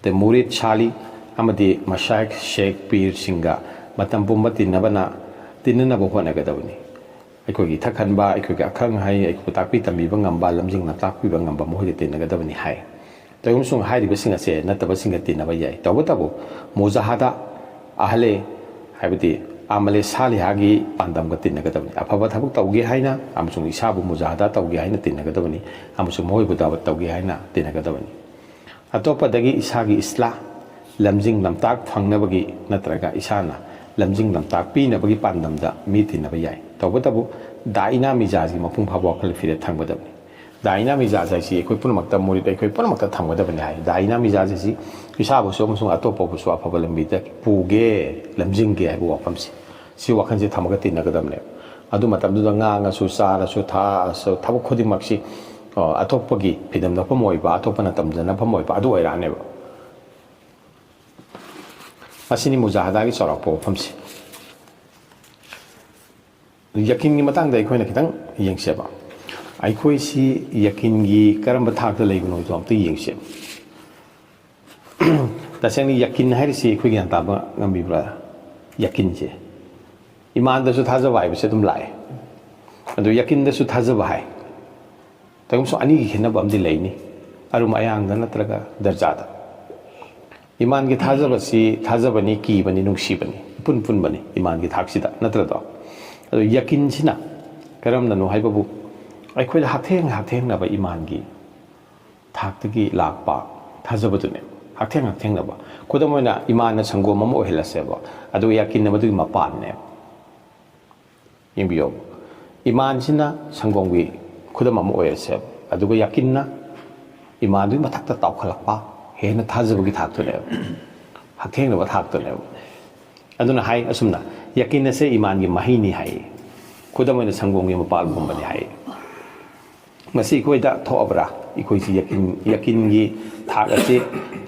ꯑꯗꯩ ꯃꯨꯔꯤꯗ ꯁꯥꯂꯤ ꯑꯃꯗꯤ ꯃꯁꯥꯏꯈ ꯁꯦꯈ ꯄꯤꯔꯁꯤꯡꯒ ꯃꯇꯝ ꯄꯨꯝꯕ ꯇꯤꯟꯅꯕꯅ, ꯇꯤꯟꯅꯅꯕ ꯍꯣꯠꯅꯒꯗꯕꯅꯤ꯫ ꯑꯩꯈꯣꯏꯒꯤ ꯏꯊꯛ ꯍꯟꯕ, ꯑꯩꯈꯣꯏꯒꯤ ꯑꯈꯪ ꯑꯍꯩ, ꯑꯩꯈꯣꯏꯕꯨ ꯇꯥꯛꯄꯤ ꯇꯝꯕꯤꯕ ꯉꯝꯕ, ꯂꯝꯖꯤꯡ ꯂꯝꯇꯥꯛꯄꯤꯕ ꯉꯝꯕ ꯃꯈꯣꯏꯒ ꯇꯤꯟꯅꯒꯗꯕꯅꯤ ꯍꯥꯏ꯫ ꯇꯧꯏꯒꯨꯝꯕꯁꯨꯡ ꯍꯥꯏꯔꯤꯕꯁꯤꯡ ꯑꯁꯦ ꯅꯠꯇꯕꯁꯤꯡꯒ ꯇꯤꯟꯅꯕ ꯌꯥꯏ꯫ ꯇꯧꯕꯇꯕꯨ ꯃꯨꯖꯥꯍꯗꯥ ꯑꯍꯂꯦ, ꯍꯥꯏꯕꯗꯤ ꯑꯃꯂꯦ ꯁꯥꯂꯤꯍꯥꯒꯤ ꯄꯥꯟꯗꯝꯒ ꯇꯤꯟꯅꯒꯗꯕꯅꯤ꯫ ꯑꯐꯕ ꯊꯕꯛ ꯇꯧꯒꯦ ꯍꯥꯏꯅ ꯑꯃꯁꯨꯡ ꯏꯁꯥꯕꯨ ꯃꯨꯖꯥꯍꯗꯥ ꯇꯧꯒꯦ ꯍꯥꯏꯅ ꯇꯤꯟꯅꯒꯗꯕꯅꯤ, ꯑꯃꯁꯨꯡ ꯃꯈꯣꯏꯕꯨ ꯗꯥꯋꯠ ꯇꯧꯒꯦ ꯍꯥꯏꯅ ꯇꯤꯟꯅꯒꯗꯕꯅꯤ꯫ ꯑꯇꯣꯞꯄꯗꯒꯤ ꯏꯁꯥꯒꯤ ꯏꯁꯂꯥ, ꯂꯝꯖꯤꯡ ꯂꯝꯇꯥꯛ ꯐꯪꯅꯕꯒꯤ ꯅꯠꯇ꯭ꯔꯒ ꯏꯁꯥꯅ ꯂꯝꯖꯤꯡ ꯂꯝꯇꯥꯛ ꯄꯤꯅꯕꯒꯤ ꯄꯥꯟꯗꯝꯗ ꯃꯤ ꯇꯤꯟꯅꯕ ꯌꯥꯏ꯫ ꯇꯧꯕꯇꯕꯨ ꯗꯥꯏꯅꯥ ꯃꯤꯖꯥꯖꯒꯤ ꯃꯄꯨꯡ ꯐꯥꯕ ꯋꯥꯈꯜ ꯐꯤꯔꯦꯞ ꯊꯝꯒꯗꯕꯅꯤ꯫ ꯗꯥꯏꯅꯥ ꯃꯤꯖꯥꯖ ꯍꯥꯏꯁꯤ ꯑꯩꯈꯣꯏ ꯄꯨꯝꯅꯃꯛꯇ, ꯃꯨꯔꯤꯗ ꯑꯩꯈꯣꯏ ꯄꯨꯝꯅꯃꯛꯇ ꯊꯝꯒꯗꯕꯅꯤ ꯍꯥꯏ꯫ ꯗꯥꯏꯅꯥ ꯃꯤꯖꯥꯖ ꯍꯥꯏꯁꯤ ꯏꯁꯥꯕꯨꯁꯨ ꯑꯃꯁꯨꯡ ꯑꯇꯣꯞꯄꯕꯨꯁꯨ ꯑꯐꯕ ꯂꯝꯕꯤꯗ ꯄꯨꯒꯦ, ꯂꯝꯖꯤꯡꯒꯦ ꯍꯥꯏꯕ ꯋꯥꯐꯝꯁꯦ, ꯁꯤ ꯋꯥꯈꯜꯁꯦ ꯊꯝꯃꯒ ꯇꯤꯟꯅꯒꯗꯕꯅꯦꯕ꯫ ꯑꯗꯨ ꯃꯇꯝꯗꯨꯗ ꯉꯥꯡꯉꯁꯨ, ꯆꯥꯔꯁꯨ, ꯊꯛꯑꯁꯨ, ꯊꯕꯛ ꯈꯨꯗꯤꯡꯃꯛꯁꯤ, ꯑ, ꯑꯇꯣꯞꯄꯒꯤ ꯐꯤꯗꯝꯅꯐꯝ ꯑꯣꯏꯕ, ꯑꯇꯣꯞꯄꯅ ꯇꯝꯖꯅꯐꯝ ꯑꯣꯏꯕ ꯑꯗꯨ ꯑꯣꯏꯔꯛꯑꯅꯦꯕ꯫ ꯃꯁꯤꯅꯤ ꯃꯨꯖꯥꯍꯗꯥꯒꯤ ꯆꯥꯎꯔꯥꯛꯄ ꯋꯥꯐꯝꯁꯤ꯫ ꯌꯀꯤꯟꯒꯤ ꯃꯇꯥꯡꯗ ꯑꯩꯈꯣꯏꯅ ꯈꯤꯇꯪ ꯌꯦꯡꯁꯦꯕ꯫ ꯑꯩꯈꯣꯏꯁꯤ ꯌꯀꯤꯟꯒꯤ ꯀꯔꯝꯕ ꯊꯥꯛꯇ ꯂꯩꯕꯅꯣꯗꯣ ꯑꯝꯇ ꯌꯦꯡꯁꯦꯕ꯫ ꯇꯁꯦꯡꯅ ꯌꯀꯤꯟ ꯍꯥꯏꯔꯤꯁꯤ ꯑꯩꯈꯣꯏ ꯒ꯭ꯌꯥꯟ ꯇꯥꯕ ꯉꯝꯕꯤꯕ꯭ꯔꯥ? ꯌꯀꯤꯟꯁꯦ, ꯏꯃꯥꯟꯗꯁꯨ ꯊꯥꯖꯕ ꯍꯥꯏꯕꯁꯦ ꯑꯗꯨꯝ ꯂꯥꯛꯑꯦ, ꯑꯗꯨ ꯌꯀꯤꯟꯗꯁꯨ ꯊꯥꯖꯕ ꯍꯥꯏ꯫ ꯇꯧꯏꯒꯨꯝꯕꯁꯨꯡ ꯑꯅꯤꯒꯤ ꯈꯦꯠꯅꯕ ꯑꯃꯗꯤ ꯂꯩꯅꯤ꯫ ꯑꯔꯨꯝ ꯑꯌꯥꯡꯗ ꯅꯠꯇ꯭ꯔꯒ ꯗꯔꯖꯥꯗ꯫ ꯏꯃꯥꯟꯒꯤ ꯊꯥꯖꯕꯁꯤ ꯊꯥꯖꯕꯅꯤ, ꯀꯤꯕꯅꯤ, ꯅꯨꯡꯁꯤꯕꯅꯤ, ꯏꯄꯨꯟ ꯄꯨꯟꯕꯅꯤ ꯏꯃꯥꯟꯒꯤ ꯊꯥꯛꯁꯤꯗ, ꯅꯠꯇ꯭ꯔꯗꯣ? ꯑꯗꯣ ꯌꯀꯤꯟꯁꯤꯅ ꯀꯔꯝꯅꯅꯣ ꯍꯥꯏꯕꯕꯨ, ꯑꯩꯈꯣꯏꯗ ꯍꯛꯊꯦꯡ ꯍꯛꯊꯦꯡꯅꯕ ꯏꯃꯥꯟꯒꯤ ꯊꯥꯛꯇꯒꯤ ꯂꯥꯛꯄ ꯊꯥꯖꯕꯗꯨꯅꯦ꯫ ꯍꯛꯊꯦꯡ ꯍꯛꯊꯦꯡꯅꯕ꯫ ꯈꯨꯗꯝ ꯑꯣꯏꯅ, ꯏꯃꯥꯟꯅ ꯁꯪꯒꯣꯝ ꯑꯃ ꯑꯣꯏꯍꯜꯂꯁꯦꯕ, ꯑꯗꯨꯒ ꯌꯀꯤꯟꯅ ꯃꯗꯨꯒꯤ ꯃꯄꯥꯟꯅꯦꯕ꯫ ꯌꯦꯡꯕꯤꯌꯣ, ꯏꯃꯥꯟꯁꯤꯅ ꯁꯪꯒꯣꯝꯒꯤ ꯈꯨꯗꯝ ꯑꯃ ꯑꯣꯏꯔꯁꯦꯕ, ꯑꯗꯨꯒ ꯌꯀꯤꯟꯅ ꯏꯃꯥꯟꯗꯨꯒꯤ ꯃꯊꯛꯇ ꯇꯥꯎꯈꯠꯂꯛꯄ, ꯍꯦꯟꯅ ꯊꯥꯖꯕꯒꯤ ꯊꯥꯛꯇꯨꯅꯦꯕ, ꯍꯛꯊꯦꯡꯅꯕ ꯊꯥꯛꯇꯨꯅꯦꯕ꯫ ꯑꯗꯨꯅ ꯍꯥꯏ ꯑꯁꯨꯝꯅ, ꯌꯀꯤꯟ ꯑꯁꯦ ꯏꯃꯥꯟꯒꯤ ꯃꯍꯩꯅꯤ ꯍꯥꯏ꯫ ꯈꯨꯗꯝ ꯑꯣꯏꯅ, ꯁꯪꯒꯣꯝꯒꯤ ꯃꯄꯥꯜꯒꯨꯝꯕꯅꯤ ꯍꯥꯏ꯫ ꯃꯁꯤ ꯑꯩꯈꯣꯏꯗ ꯊꯣꯛꯑꯕ꯭ꯔꯥ? ꯑꯩꯈꯣꯏꯁꯤ ꯌꯀꯤꯟ, ꯌꯀꯤꯟꯒꯤ ꯊꯥꯛ ꯑꯁꯤ,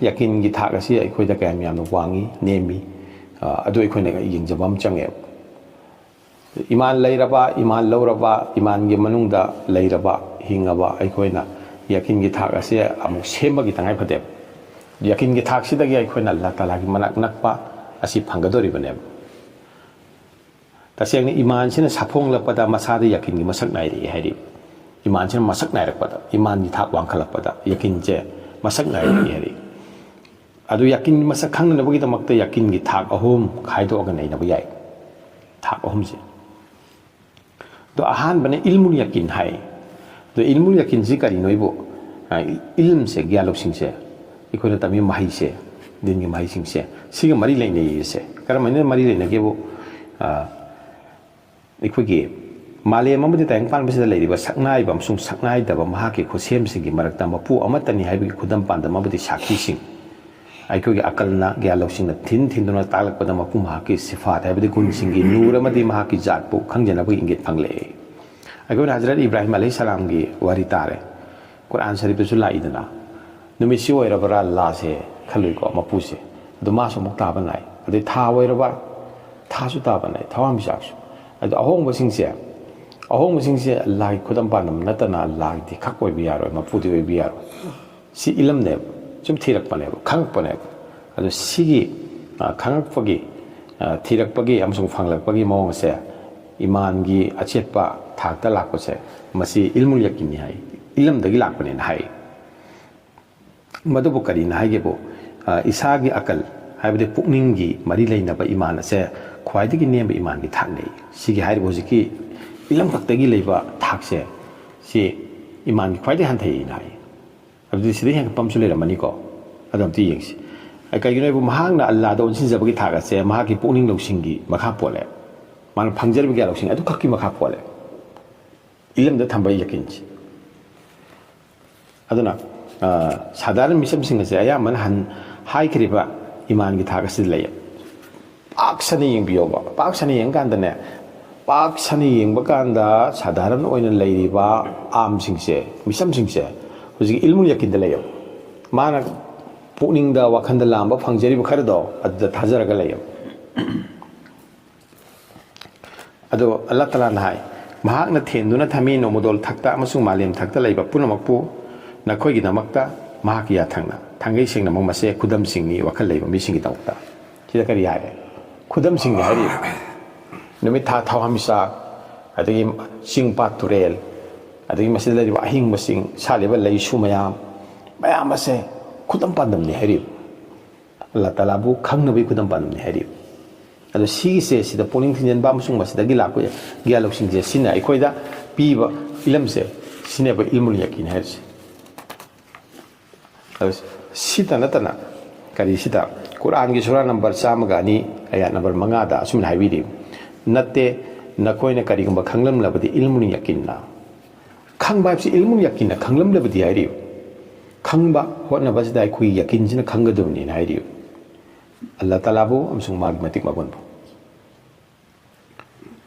ꯌꯀꯤꯟꯒꯤ ꯊꯥꯛ ꯑꯁꯤ ꯑꯩꯈꯣꯏꯗ ꯀꯌꯥꯝ ꯌꯥꯝꯅ ꯋꯥꯡꯉꯤ, ꯅꯦꯝꯃꯤ? ꯑ, ꯑꯗꯨ ꯑꯩꯈꯣꯏꯅ ꯌꯦꯡꯖꯕ ꯑꯃ ꯆꯪꯉꯦꯕ꯫ ꯏꯃꯥꯟ ꯂꯩꯔꯕ, ꯏꯃꯥꯟ ꯂꯧꯔꯕ, ꯏꯃꯥꯟꯒꯤ ꯃꯅꯨꯡꯗ ꯂꯩꯔꯕ, ꯍꯤꯡꯉꯕ ꯑꯩꯈꯣꯏꯅ ꯌꯀꯤꯟꯒꯤ ꯊꯥꯛ ꯑꯁꯤ ꯑꯃꯨꯛ ꯁꯦꯝꯕꯒꯤ ꯇꯉꯥꯏ ꯐꯗꯦꯕ꯫ ꯌꯀꯤꯟꯒꯤ ꯊꯥꯛꯁꯤꯗꯒꯤ ꯑꯩꯈꯣꯏꯅ ꯑꯜꯂꯥꯍ ꯇꯥꯂꯥꯒꯤ ꯃꯅꯥꯛ ꯅꯛꯄ ꯑꯁꯤ ꯐꯪꯒꯗꯧꯔꯤꯕꯅꯦꯕ꯫ ꯇꯁꯦꯡꯅ ꯏꯃꯥꯟꯁꯤꯅ ꯁꯥꯐꯣꯡꯂꯛꯄꯗ ꯃꯁꯥꯗ ꯌꯥꯀꯤꯟꯒꯤ ꯃꯁꯛ ꯅꯥꯏꯔꯛꯏ ꯍꯥꯏꯔꯤ꯫ ꯏꯃꯥꯟꯁꯤꯅ ꯃꯁꯛ ꯅꯥꯏꯔꯛꯄꯗ, ꯏꯃꯥꯟꯒꯤ ꯊꯥꯛ ꯋꯥꯡꯈꯠꯂꯛꯄꯗ ꯌꯥꯀꯤꯟꯁꯦ ꯃꯁꯛ ꯅꯥꯏꯔꯛꯏ ꯍꯥꯏꯔꯤ꯫ ꯑꯗꯨ ꯌꯥꯀꯤꯟꯒꯤ ꯃꯁꯛ ꯈꯪꯅꯅꯕꯒꯤꯗꯃꯛꯇ ꯌꯥꯀꯤꯟꯒꯤ ꯊꯥꯛ ꯑꯍꯨꯝ ꯈꯥꯏꯗꯣꯛꯑꯒ ꯅꯩꯅꯕ ꯌꯥꯏ꯫ ꯊꯥꯛ ꯑꯍꯨꯝꯁꯦ꯫ ꯑꯗꯣ ꯑꯍꯥꯟꯕꯅ ꯏꯜꯃꯨꯜ ꯌꯥꯀꯤꯟ ꯍꯥꯏ꯫ ꯑꯗꯣ ꯏꯜꯃꯨꯜ ꯌꯥꯀꯤꯟꯁꯤ ꯀꯔꯤꯅꯣ ꯑꯩꯕꯨ? ꯑ, ꯏꯜꯝꯁꯦ, ꯒ꯭ꯌꯥꯟ ꯂꯧꯁꯤꯡꯁꯦ, ꯑꯩꯈꯣꯏꯅ ꯇꯝꯃꯤ ꯃꯍꯩꯁꯦ, ꯗꯤꯟꯒꯤ ꯃꯍꯩꯁꯤꯡꯁꯦ, ꯁꯤꯒ ꯃꯔꯤ ꯂꯩꯅꯩꯌꯦꯁꯦ꯫ ꯀꯔꯝꯍꯥꯏꯅ ꯃꯔꯤ ꯂꯩꯅꯒꯦꯕꯨ? ꯑ, ꯑꯩꯈꯣꯏꯒꯤ ꯃꯥꯂꯦꯝ ꯑꯃꯗꯤ ꯇꯥꯏꯕꯪ ꯄꯥꯟꯕꯁꯤꯗ ꯂꯩꯔꯤꯕ ꯁꯛꯅꯥꯏꯕ ꯑꯃꯁꯨꯡ ꯁꯛꯅꯥꯏꯗꯕ ꯃꯍꯥꯛꯀꯤ ꯈꯨꯠꯁꯦꯝꯁꯤꯡꯒꯤ ꯃꯔꯛꯇ ꯃꯄꯨ ꯑꯃꯠꯇꯅꯤ ꯍꯥꯏꯕꯒꯤ ꯈꯨꯗꯝ ꯄꯥꯟꯗꯝ ꯑꯃꯗꯤ ꯁꯥꯈꯤꯁꯤꯡ, ꯑꯩꯈꯣꯏꯒꯤ ꯑꯀꯜꯅ, ꯒ꯭ꯌꯥꯟ ꯂꯧꯁꯤꯡꯅ ꯊꯤꯟ ꯊꯤꯟꯗꯨꯅ ꯇꯥꯛꯂꯛꯄꯗ ꯃꯄꯨ ꯃꯍꯥꯛꯀꯤ ꯁꯤꯐꯥꯠ ꯍꯥꯏꯕꯗꯤ ꯒꯨꯟꯁꯤꯡꯒꯤ ꯅꯨꯔ ꯑꯃꯗꯤ ꯃꯍꯥꯛꯀꯤ ꯖꯥꯠꯄꯨ ꯈꯪꯖꯅꯕꯒꯤ ꯏꯪꯒꯤꯠ ꯐꯪꯂꯛꯏ꯫ ꯑꯩꯈꯣꯏꯅ ꯍꯖꯔꯠ ꯏꯕ꯭ꯔꯥꯍꯤꯝ ꯑꯂꯩꯍꯤ ꯁꯂꯥꯝꯒꯤ ꯋꯥꯔꯤ ꯇꯥꯔꯦ꯫ ꯀꯨꯔꯥꯟ ꯁꯔꯤꯐꯇꯁꯨ ꯂꯥꯛꯏꯗꯅ, ꯅꯨꯃꯤꯠꯁꯤ ꯑꯣꯏꯔꯕ꯭ꯔꯥ ꯑꯜꯂꯥꯁꯦ ꯈꯜꯂꯨꯏꯀꯣ, ꯃꯄꯨꯁꯦ꯫ ꯑꯗꯨ ꯃꯥꯁꯨ ꯑꯃꯨꯛ ꯇꯥꯕ ꯅꯥꯏ꯫ ꯑꯗꯩ ꯊꯥ ꯑꯣꯏꯔꯕ, ꯊꯥꯁꯨ ꯇꯥꯕ ꯅꯥꯏ, ꯊꯋꯥꯟꯃꯤꯆꯥꯛꯁꯨ꯫ ꯑꯗꯣ ꯑꯍꯣꯡꯕꯁꯤꯡꯁꯦ, ꯑꯍꯣꯡꯕꯁꯤꯡꯁꯦ ꯑꯜꯂꯥꯒꯤ ꯈꯨꯗꯝ ꯄꯥꯟꯗꯝ ꯅꯠꯇꯅ ꯑꯜꯂꯥꯒꯤꯗꯤ ꯈꯛ ꯑꯣꯏꯕ ꯌꯥꯔꯣꯏ, ꯃꯄꯨꯗꯤ ꯑꯣꯏꯕ ꯌꯥꯔꯣꯏ꯫ ꯁꯤ ꯏꯜꯝꯅꯦꯕ, ꯁꯨꯝ ꯊꯤꯔꯛꯄꯅꯦꯕ, ꯈꯪꯉꯛꯄꯅꯦꯕ꯫ ꯑꯗꯣ ꯁꯤꯒꯤ, ꯑ, ꯈꯪꯉꯛꯄꯒꯤ, ꯑ, ꯊꯤꯔꯛꯄꯒꯤ ꯑꯃꯁꯨꯡ ꯐꯪꯂꯛꯄꯒꯤ ꯃꯑꯣꯡ ꯑꯁꯦ ꯏꯃꯥꯟꯒꯤ ꯑꯆꯦꯠꯄ ꯊꯥꯛꯇ ꯂꯥꯛꯄꯁꯦ, ꯃꯁꯤ ꯏꯜꯃꯨꯜ ꯌꯥꯀꯤꯟꯅꯤ ꯍꯥꯏ, ꯏꯜꯝꯗꯒꯤ ꯂꯥꯛꯄꯅꯦꯅ ꯍꯥꯏ꯫ ꯃꯗꯨꯕꯨ ꯀꯔꯤꯅ ꯍꯥꯏꯒꯦꯕꯨ, ꯑ, ꯏꯁꯥꯒꯤ ꯑꯀꯜ, ꯍꯥꯏꯕꯗꯤ ꯄꯨꯛꯅꯤꯡꯒꯤ ꯃꯔꯤ ꯂꯩꯅꯕ ꯏꯃꯥꯟ ꯑꯁꯦ ꯈ꯭ꯋꯥꯏꯗꯒꯤ ꯅꯦꯝꯕ ꯏꯃꯥꯟꯒꯤ ꯊꯥꯛꯅꯤ꯫ ꯁꯤꯒꯤ ꯍꯥꯏꯔꯤꯕ ꯍꯧꯖꯤꯛꯀꯤ ꯏꯂꯝ ꯈꯛꯇꯒꯤ ꯂꯩꯕ ꯊꯥꯛꯁꯦ, ꯁꯤ ꯏꯃꯥꯟꯒꯤ ꯈ꯭ꯋꯥꯏꯗꯒꯤ ꯍꯟꯊꯩꯅ ꯍꯥꯏ꯫ ꯑꯗꯨꯗꯤ ꯁꯤꯗ ꯍꯦꯟꯒꯠꯄ ꯑꯃꯁꯨ ꯂꯩꯔꯝꯃꯅꯤꯀꯣ? ꯑꯗꯨ ꯑꯝꯇ ꯌꯦꯡꯁꯤ꯫ ꯑ, ꯀꯩꯒꯤꯅꯣ ꯍꯥꯏꯕꯨ ꯃꯍꯥꯛꯅ ꯑꯜꯂꯥꯗ ꯑꯣꯟꯁꯤꯟꯖꯕꯒꯤ ꯊꯥꯛ ꯑꯁꯦ ꯃꯍꯥꯛꯀꯤ ꯄꯨꯛꯅꯤꯡ ꯂꯧꯁꯤꯡꯒꯤ ꯃꯈꯥ ꯄꯣꯜꯂꯦ꯫ ꯃꯥꯅ ꯐꯪꯖꯔꯤꯕ ꯒ꯭ꯌꯥꯟ ꯂꯧꯁꯤꯡ ꯑꯗꯨꯈꯛꯀꯤ ꯃꯈꯥ ꯄꯣꯜꯂꯦ꯫ ꯏꯂꯝꯗ ꯊꯝꯕ ꯌꯥꯀꯤꯟꯁꯤ꯫ ꯑꯗꯨꯅ, ꯑ, ꯁꯥꯙꯥꯔꯟ ꯃꯤꯆꯝꯁꯤꯡ ꯑꯁꯦ ꯑꯌꯥꯝꯕꯅ ꯍꯟ-, ꯍꯥꯏꯈ꯭ꯔꯤꯕ ꯏꯃꯥꯟꯒꯤ ꯊꯥꯛ ꯑꯁꯤꯗ ꯂꯩꯌꯦ꯫ ꯄꯥꯛ ꯁꯟꯅ ꯌꯦꯡꯕꯤꯌꯣꯕ꯫ ꯄꯥꯛ ꯁꯟꯅ ꯌꯦꯡꯀꯥꯟꯗꯅꯦ, ꯄꯥꯛ ꯁꯟꯅ ꯌꯦꯡꯕ ꯀꯥꯟꯗ ꯁꯥꯙꯥꯔꯟ ꯑꯣꯏꯅ ꯂꯩꯔꯤꯕ ꯑꯥꯝꯁꯤꯡꯁꯦ, ꯃꯤꯆꯝꯁꯤꯡꯁꯦ, ꯍꯧꯖꯤꯛꯀꯤ ꯏꯜꯃꯨꯜ ꯌꯥꯀꯤꯟꯗ ꯂꯩꯌꯦꯕ꯫ ꯃꯥꯅ ꯄꯨꯛꯅꯤꯡꯗ, ꯋꯥꯈꯜꯗ ꯂꯥꯝꯕ ꯐꯪꯖꯔꯤꯕ ꯈꯔꯗꯣ ꯑꯗꯨꯗ ꯊꯥꯖꯔꯒ ꯂꯩꯌꯦꯕ꯫ ꯑꯗꯣ ꯑꯜꯂꯥꯍ ꯇꯥꯂꯥꯅ ꯍꯥꯏ, ꯃꯍꯥꯛꯅ ꯊꯦꯟꯗꯨꯅ ꯊꯝꯃꯤ ꯅꯣꯡꯃꯗꯣꯜ ꯊꯛꯇ ꯑꯃꯁꯨꯡ ꯃꯥꯂꯦꯝ ꯊꯛꯇ ꯂꯩꯕ ꯄꯨꯝꯅꯃꯛꯄꯨ ꯅꯈꯣꯏꯒꯤꯗꯃꯛꯇ ꯃꯍꯥꯛꯀꯤ ꯌꯥꯊꯪꯅ꯫ ꯊꯥꯡꯒꯩ ꯁꯦꯡꯅꯃꯛ ꯃꯁꯦ ꯈꯨꯗꯝꯁꯤꯡꯅꯤ, ꯋꯥꯈꯜ ꯂꯩꯕ ꯃꯤꯁꯤꯡꯒꯤꯗꯃꯛꯇ꯫ ꯁꯤꯗ ꯀꯔꯤ ꯍꯥꯏꯔꯦ? ꯈꯨꯗꯝꯁꯤꯡꯅꯤ ꯍꯥꯏꯔꯤ꯫ ꯅꯨꯃꯤꯠ ꯊꯥ ꯊꯋꯥꯟꯃꯤꯆꯥꯛ, ꯑꯗꯒꯤ ꯆꯤꯡ ꯄꯥꯠ ꯇꯨꯔꯦꯜ, ꯑꯗꯒꯤ ꯃꯁꯤꯗ ꯂꯩꯔꯤꯕ ꯑꯍꯤꯡꯕꯁꯤꯡ, ꯁꯥꯠꯂꯤꯕ ꯂꯩꯁꯨ ꯃꯌꯥꯝ, ꯃꯌꯥꯝ ꯑꯁꯦ ꯈꯨꯗꯝ ꯄꯥꯟꯗꯝꯅꯤ ꯍꯥꯏꯔꯤꯕ꯫ ꯑꯜꯂꯥ ꯇꯥꯂꯥꯕꯨ ꯈꯪꯅꯕꯒꯤ ꯈꯨꯗꯝ ꯄꯥꯟꯕꯅꯤ ꯍꯥꯏꯔꯤꯕ꯫ ꯑꯗꯣ ꯁꯤꯒꯤꯁꯦ, ꯁꯤꯗ ꯄꯨꯛꯅꯤꯡ ꯊꯤꯡꯖꯤꯟꯕ ꯑꯃꯁꯨꯡ ꯃꯁꯤꯗꯒꯤ ꯂꯥꯛꯄ ꯒ꯭ꯌꯥꯟ ꯂꯧꯁꯤꯡꯁꯦ, ꯁꯤꯅ ꯑꯩꯈꯣꯏꯗ ꯄꯤꯕ ꯏꯂꯝꯁꯦ, ꯁꯤꯅꯦꯕ ꯏꯜꯃꯨꯜ ꯌꯥꯀꯤꯟ ꯍꯥꯏꯔꯤꯁꯦ꯫ ꯑꯗꯣ ꯁꯤꯇ ꯅꯠꯇꯅ, ꯀꯔꯤꯁꯤꯗ, ꯀꯨꯔꯥꯟꯒꯤ ꯁꯨꯔꯥ ꯅꯝꯕꯔ ꯆꯥꯝꯃꯒ ꯑꯅꯤ, ꯑꯌꯥꯠ ꯅꯝꯕꯔ ꯃꯉꯥꯗ ꯑꯁꯨꯝꯅ ꯍꯥꯏꯕꯤꯔꯤ, "ꯅꯠꯇꯦ, ꯅꯈꯣꯏꯅ ꯀꯔꯤꯒꯨꯝꯕ ꯈꯪꯂꯝꯂꯕꯗꯤ ꯏꯜꯃꯨꯜ ꯌꯥꯀꯤꯟꯅ", ꯈꯪꯕ ꯍꯥꯏꯕꯁꯤ ꯏꯜꯃꯨꯜ ꯌꯥꯀꯤꯟꯅ ꯈꯪꯂꯝꯂꯕꯗꯤ ꯍꯥꯏꯔꯤꯕ꯫ ꯈꯪꯕ ꯍꯣꯠꯅꯕꯁꯤꯗ ꯑꯩꯈꯣꯏꯒꯤ ꯌꯥꯀꯤꯟꯁꯤꯅ ꯈꯪꯒꯗꯕꯅꯤꯅ ꯍꯥꯏꯔꯤꯕ꯫ ꯑꯜꯂꯥ ꯇꯥꯂꯥꯕꯨ ꯑꯃꯁꯨꯡ ꯃꯥꯒꯤ ꯃꯇꯤꯛ ꯃꯒꯨꯟꯕꯨ꯫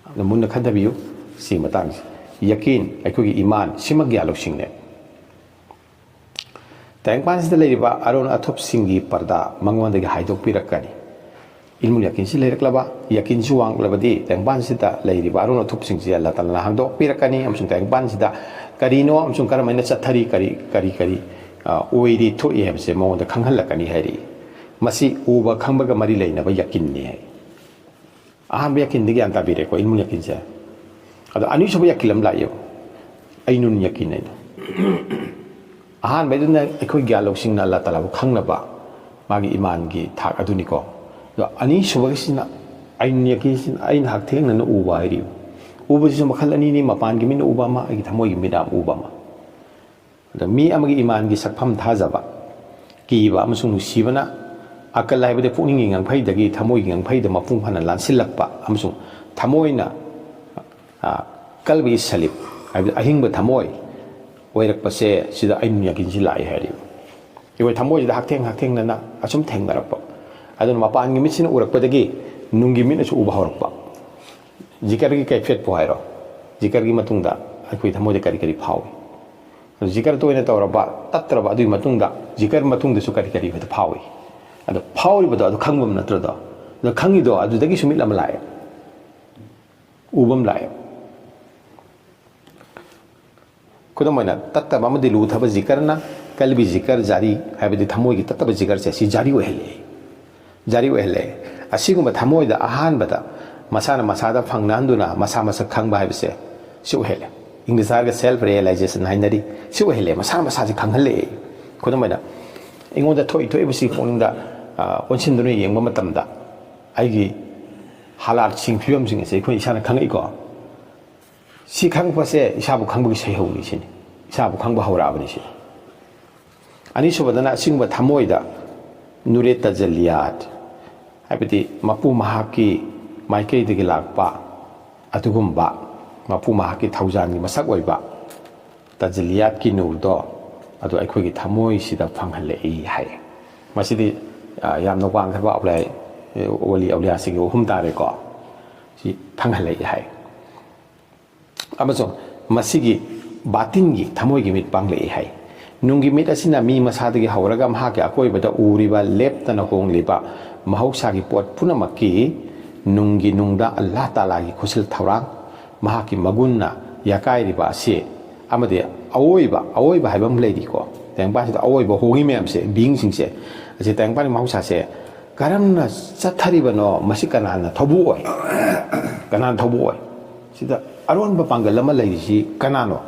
ꯑꯗꯨ ꯃꯨꯟꯅ ꯈꯟꯊꯕꯤꯌꯨ꯫ ꯁꯤꯒꯤ ꯃꯇꯥꯡꯁꯤ, ꯌꯥꯀꯤꯟ, ꯑꯩꯈꯣꯏꯒꯤ ꯏꯃꯥꯟ, ꯁꯤꯃꯛ ꯒ꯭ꯌꯥꯟ ꯂꯧꯁꯤꯡꯅꯦ꯫ ꯇꯥꯏꯕꯪꯄꯥꯟꯁꯤꯗ ꯂꯩꯔꯤꯕ ꯑꯔꯣꯟ ꯑꯊꯨꯞꯁꯤꯡꯒꯤ ꯄꯔꯗꯥ ꯃꯉꯣꯟꯗꯒꯤ ꯍꯥꯏꯗꯣꯛꯄꯤꯔꯛꯀꯅꯤ꯫ ꯏꯜꯃꯨꯜ ꯌꯥꯀꯤꯟꯁꯤ ꯂꯩꯔꯛꯂꯕ, ꯌꯥꯀꯤꯟꯁꯤ ꯋꯥꯡꯂꯕꯗꯤ, ꯇꯥꯏꯕꯪꯄꯥꯟꯁꯤꯗ ꯂꯩꯔꯤꯕ ꯑꯔꯣꯟ ꯑꯊꯨꯞꯁꯤꯡꯁꯤ ꯑꯜꯂꯥ ꯇꯥꯂꯥꯅ ꯍꯥꯡꯗꯣꯛꯄꯤꯔꯛꯀꯅꯤ, ꯑꯃꯁꯨꯡ ꯇꯥꯏꯕꯪꯄꯥꯟꯁꯤꯗ ꯀꯔꯤꯅꯣ ꯑꯃꯁꯨꯡ ꯀꯔꯝꯍꯥꯏꯅ ꯆꯠꯊꯔꯤ, ꯀꯔꯤ, ꯀꯔꯤ, ꯀꯔꯤ, ꯑ, ꯑꯣꯏꯔꯤ, ꯊꯣꯛꯏ ꯍꯥꯏꯕꯁꯦ ꯃꯉꯣꯟꯗ ꯈꯪꯍꯜꯂꯛꯀꯅꯤ ꯍꯥꯏꯔꯤ꯫ ꯃꯁꯤ ꯎꯕ ꯈꯪꯕꯒ ꯃꯔꯤ ꯂꯩꯅꯕ ꯌꯥꯀꯤꯟꯅꯤ ꯍꯥꯏ꯫ ꯑꯍꯥꯟꯕ ꯌꯥꯀꯤꯟꯗꯤ ꯒ꯭ꯌꯥꯟ ꯇꯥꯕꯤꯔꯦꯀꯣ, ꯏꯜꯃꯨꯜ ꯌꯥꯀꯤꯟꯁꯦ꯫ ꯑꯗꯣ ꯑꯅꯤꯁꯨꯕ ꯌꯥꯀꯤꯟ ꯑꯃ ꯂꯥꯛꯑꯦꯕ, ꯑꯩꯅꯨꯟ ꯌꯥꯀꯤꯟ ꯍꯥꯏꯅ꯫ ꯑꯍꯥꯟꯕꯩꯗꯨꯅ ꯑꯩꯈꯣꯏ ꯒ꯭ꯌꯥꯟ ꯂꯧꯁꯤꯡꯅ ꯑꯜꯂꯥ ꯇꯥꯂꯥꯕꯨ ꯈꯪꯅꯕ, ꯃꯥꯒꯤ ꯏꯃꯥꯟꯒꯤ ꯊꯥꯛ ꯑꯗꯨꯅꯤꯀꯣ꯫ ꯑꯗꯣ ꯑꯅꯤꯁꯨꯕꯒꯤꯁꯤꯅ ꯑꯩꯅꯨꯟ ꯌꯥꯀꯤꯟꯁꯤꯅ, ꯑꯩꯅ ꯍꯛꯊꯦꯡꯅꯅ ꯎꯕ ꯍꯥꯏꯔꯤꯕ꯫ ꯎꯕꯁꯤꯁꯨ ꯃꯈꯜ ꯑꯅꯤꯅꯤ, ꯃꯄꯥꯟꯒꯤ ꯃꯤꯠꯅ ꯎꯕ ꯑꯃ, ꯑꯩꯒꯤ ꯊꯃꯣꯏꯒꯤ ꯃꯤꯠꯅ ꯑꯃ ꯎꯕ ꯑꯃ꯫ ꯑꯗ ꯃꯤ ꯑꯃꯒꯤ ꯏꯃꯥꯟꯒꯤ ꯁꯛꯐꯝ ꯊꯥꯖꯕ, ꯀꯤꯕ ꯑꯃꯁꯨꯡ ꯅꯨꯡꯁꯤꯕꯅ ꯑꯀꯜ ꯍꯥꯏꯕꯗꯤ ꯄꯨꯛꯅꯤꯡꯒꯤ ꯉꯪꯐꯩꯗꯒꯤ ꯊꯃꯣꯏꯒꯤ ꯉꯪꯐꯩꯗ ꯃꯄꯨꯡ ꯐꯥꯅ ꯂꯥꯟꯁꯤꯜꯂꯛꯄ ꯑꯃꯁꯨꯡ ꯊꯃꯣꯏꯅ, ꯑ, ꯀꯜꯕꯒꯤ ꯁꯂꯤꯞ ꯍꯥꯏꯕꯗꯤ ꯑꯍꯤꯡꯕ ꯊꯃꯣꯏ ꯑꯣꯏꯔꯛꯄꯁꯦ, ꯁꯤꯗ ꯑꯩꯅꯨꯟ ꯌꯥꯀꯤꯟꯁꯤ ꯂꯥꯛꯏ ꯍꯥꯏꯔꯤꯕ꯫ ꯑꯩꯈꯣꯏ ꯊꯃꯣꯏꯁꯤꯗ ꯍꯛꯊꯦꯡ ꯍꯛꯊꯦꯡꯅꯅ ꯑꯁꯨꯝ ꯊꯦꯡꯅꯔꯛꯄ, ꯑꯗꯨꯅ ꯃꯄꯥꯟꯒꯤ ꯃꯤꯠꯁꯤꯅ ꯎꯔꯛꯄꯗꯒꯤ ꯅꯨꯡꯒꯤ ꯃꯤꯠꯅꯁꯨ ꯎꯕ ꯍꯧꯔꯛꯄ꯫ ꯖꯤꯀꯔꯒꯤ ꯀꯩꯐꯦꯠꯄꯨ ꯍꯥꯏꯔꯣ, ꯖꯤꯀꯔꯒꯤ ꯃꯇꯨꯡꯗ ꯑꯩꯈꯣꯏ ꯊꯃꯣꯏꯗ ꯀꯔꯤ ꯀꯔꯤ ꯐꯥꯎꯏ? ꯖꯤꯀꯔ ꯇꯣꯏꯅ ꯇꯧꯔꯕ, ꯇꯠꯇ꯭ꯔꯕ, ꯑꯗꯨꯒꯤ ꯃꯇꯨꯡꯗ, ꯖꯤꯀꯔ ꯃꯇꯨꯡꯗꯁꯨ ꯀꯔꯤ ꯀꯔꯤ ꯍꯦꯛꯇ ꯐꯥꯎꯏ? ꯑꯗꯣ ꯐꯥꯎꯔꯤꯕꯗꯣ ꯑꯗꯨ ꯈꯪꯕ ꯑꯃ ꯅꯠꯇ꯭ꯔꯗꯣ? ꯑꯗꯣ ꯈꯪꯉꯤꯗꯣ ꯑꯗꯨꯗꯒꯤꯁꯨ ꯃꯤꯠ ꯑꯃ ꯂꯥꯛꯑꯦ, ꯎꯕ ꯑꯃ ꯂꯥꯛꯑꯦ꯫ ꯈꯨꯗꯝ ꯑꯣꯏꯅ, ꯇꯠꯇꯕ ꯑꯃꯗꯤ ꯂꯨꯊꯕ ꯖꯤꯀꯔꯅ ꯀꯜꯕꯤ ꯖꯤꯀꯔ ꯖꯥꯔꯤ, ꯍꯥꯏꯕꯗꯤ ꯊꯃꯣꯏꯒꯤ ꯇꯠꯇꯕ ꯖꯤꯀꯔꯁꯦ, ꯁꯤ ꯖꯥꯔꯤ ꯑꯣꯏꯍꯜꯂꯛꯏ꯫ ꯖꯥꯔꯤ ꯑꯣꯏꯍꯜꯂꯛꯏ꯫ ꯑꯁꯤꯒꯨꯝꯕ ꯊꯃꯣꯏꯗ ꯑꯍꯥꯟꯕꯗ ꯃꯁꯥꯅ ꯃꯁꯥꯗ ꯐꯪꯅꯍꯟꯗꯨꯅ ꯃꯁꯥ ꯃꯁꯛ ꯈꯪꯕ ꯍꯥꯏꯕꯁꯦ ꯁꯤ ꯑꯣꯏꯍꯜꯂꯦ꯫ ꯏꯪꯂꯤꯁ ꯍꯥꯏꯔꯒ self realization ꯍꯥꯏꯅꯔꯤ꯫ ꯁꯤ ꯑꯣꯏꯍꯜꯂꯦ, ꯃꯁꯥꯅ ꯃꯁꯥꯁꯦ ꯈꯪꯍꯜꯂꯛꯑꯦ꯫ ꯈꯨꯗꯝ ꯑꯣꯏꯅ, ꯑꯩꯉꯣꯟꯗ ꯊꯣꯛꯏ ꯊꯣꯛꯏꯕꯁꯤ ꯄꯨꯛꯅꯤꯡꯗ ꯑ, ꯑꯣꯟꯁꯤꯟꯗꯨꯅ ꯌꯦꯡꯕ ꯃꯇꯝꯗ ꯑꯩꯒꯤ ꯍꯥꯂꯥꯠꯁꯤꯡ, ꯐꯤꯕꯝꯁꯤꯡ ꯑꯁꯦ ꯑꯩꯈꯣꯏ ꯏꯁꯥꯅ ꯈꯪꯉꯛꯏꯀꯣ꯫ ꯁꯤ ꯈꯪꯉꯛꯄꯁꯦ ꯏꯁꯥꯕꯨ ꯈꯪꯕꯒꯤ ꯁꯩꯍꯧꯅꯤ ꯁꯤꯅꯤ꯫ ꯏꯁꯥꯕꯨ ꯈꯪꯕ ꯍꯧꯔꯛꯑꯕꯅꯤ ꯁꯤꯅꯤ꯫ ꯑꯅꯤꯁꯨꯕꯗꯅ ꯑꯁꯤꯒꯨꯝꯕ ꯊꯃꯣꯏꯗ ꯅꯨꯔꯦ ꯇꯖꯜꯂꯤꯌꯥꯠ, ꯍꯥꯏꯕꯗꯤ ꯃꯄꯨ ꯃꯍꯥꯛꯀꯤ ꯃꯥꯏꯀꯩꯗꯒꯤ ꯂꯥꯛꯄ ꯑꯗꯨꯒꯨꯝꯕ ꯃꯄꯨ ꯃꯍꯥꯛꯀꯤ ꯊꯧꯖꯥꯜꯒꯤ ꯃꯁꯛ ꯑꯣꯏꯕ ꯇꯖꯜꯂꯤꯌꯥꯠꯀꯤ ꯅꯨꯔꯗꯣ ꯑꯗꯨ ꯑꯩꯈꯣꯏꯒꯤ ꯊꯃꯣꯏꯁꯤꯗ ꯐꯪꯍꯜꯂꯛꯏ ꯍꯥꯏ꯫ ꯃꯁꯤꯗꯤ, ꯑ, ꯌꯥꯝꯅ ꯋꯥꯡꯈ꯭ꯔꯕ ꯑꯧꯂꯤꯌꯥ, ꯋꯥꯂꯤ ꯑꯧꯂꯤꯌꯥꯁꯤꯡꯒꯤ ꯑꯍꯨꯝ ꯇꯥꯔꯦꯀꯣ꯫ ꯁꯤ ꯐꯪꯍꯜꯂꯛꯏ ꯍꯥꯏ꯫ ꯑꯃꯁꯨꯡ ꯃꯁꯤꯒꯤ ꯕꯥꯇꯤꯟꯒꯤ ꯊꯃꯣꯏꯒꯤ ꯃꯤꯠ ꯄꯥꯡꯂꯛꯏ ꯍꯥꯏ꯫ ꯅꯨꯡꯒꯤ ꯃꯤꯠ ꯑꯁꯤꯅ ꯃꯤ ꯃꯁꯥꯗꯒꯤ ꯍꯧꯔꯒ ꯃꯍꯥꯛꯀꯤ ꯑꯀꯣꯏꯕꯗ ꯎꯔꯤꯕ ꯂꯦꯞꯇꯅ ꯍꯣꯡꯂꯤꯕ ꯃꯍꯧꯁꯥꯒꯤ ꯄꯣꯠ ꯄꯨꯝꯅꯃꯛꯀꯤ ꯅꯨꯡꯒꯤ ꯅꯨꯡꯗ ꯑꯜꯂꯥꯍ ꯇꯥꯂꯥꯒꯤ ꯈꯨꯠꯁꯤꯜ ꯊꯧꯔꯥꯡ, ꯃꯍꯥꯛꯀꯤ ꯃꯒꯨꯟꯅ ꯌꯥꯀꯥꯏꯔꯤꯕ ꯑꯁꯤ, ꯑꯃꯗꯤ ꯑꯑꯣꯏꯕ, ꯑꯑꯣꯏꯕ ꯍꯥꯏꯕ ꯑꯃ ꯂꯩꯔꯤꯀꯣ꯫ ꯇꯥꯏꯕꯪꯄꯥꯟꯁꯤꯗ ꯑꯑꯣꯏꯕ ꯍꯣꯡꯉꯤ ꯃꯌꯥꯝꯁꯦ, ꯕꯤꯌꯤꯡꯁꯤꯡꯁꯦ, ꯑꯁꯤ ꯇꯥꯏꯕꯪꯄꯥꯟꯒꯤ ꯃꯍꯧꯁꯥꯁꯦ ꯀꯔꯝꯅ ꯆꯠꯊꯔꯤꯕꯅꯣ, ꯃꯁꯤ ꯀꯅꯥꯅ ꯊꯧꯕꯨ ꯑꯣꯏ? ꯀꯅꯥꯅ ꯊꯧꯕꯨ ꯑꯣꯏ? ꯁꯤꯗ ꯑꯔꯣꯟꯕ ꯄꯥꯡꯒꯜ ꯑꯃ ꯂꯩꯔꯤꯁꯤ ꯀꯅꯥꯅꯣ?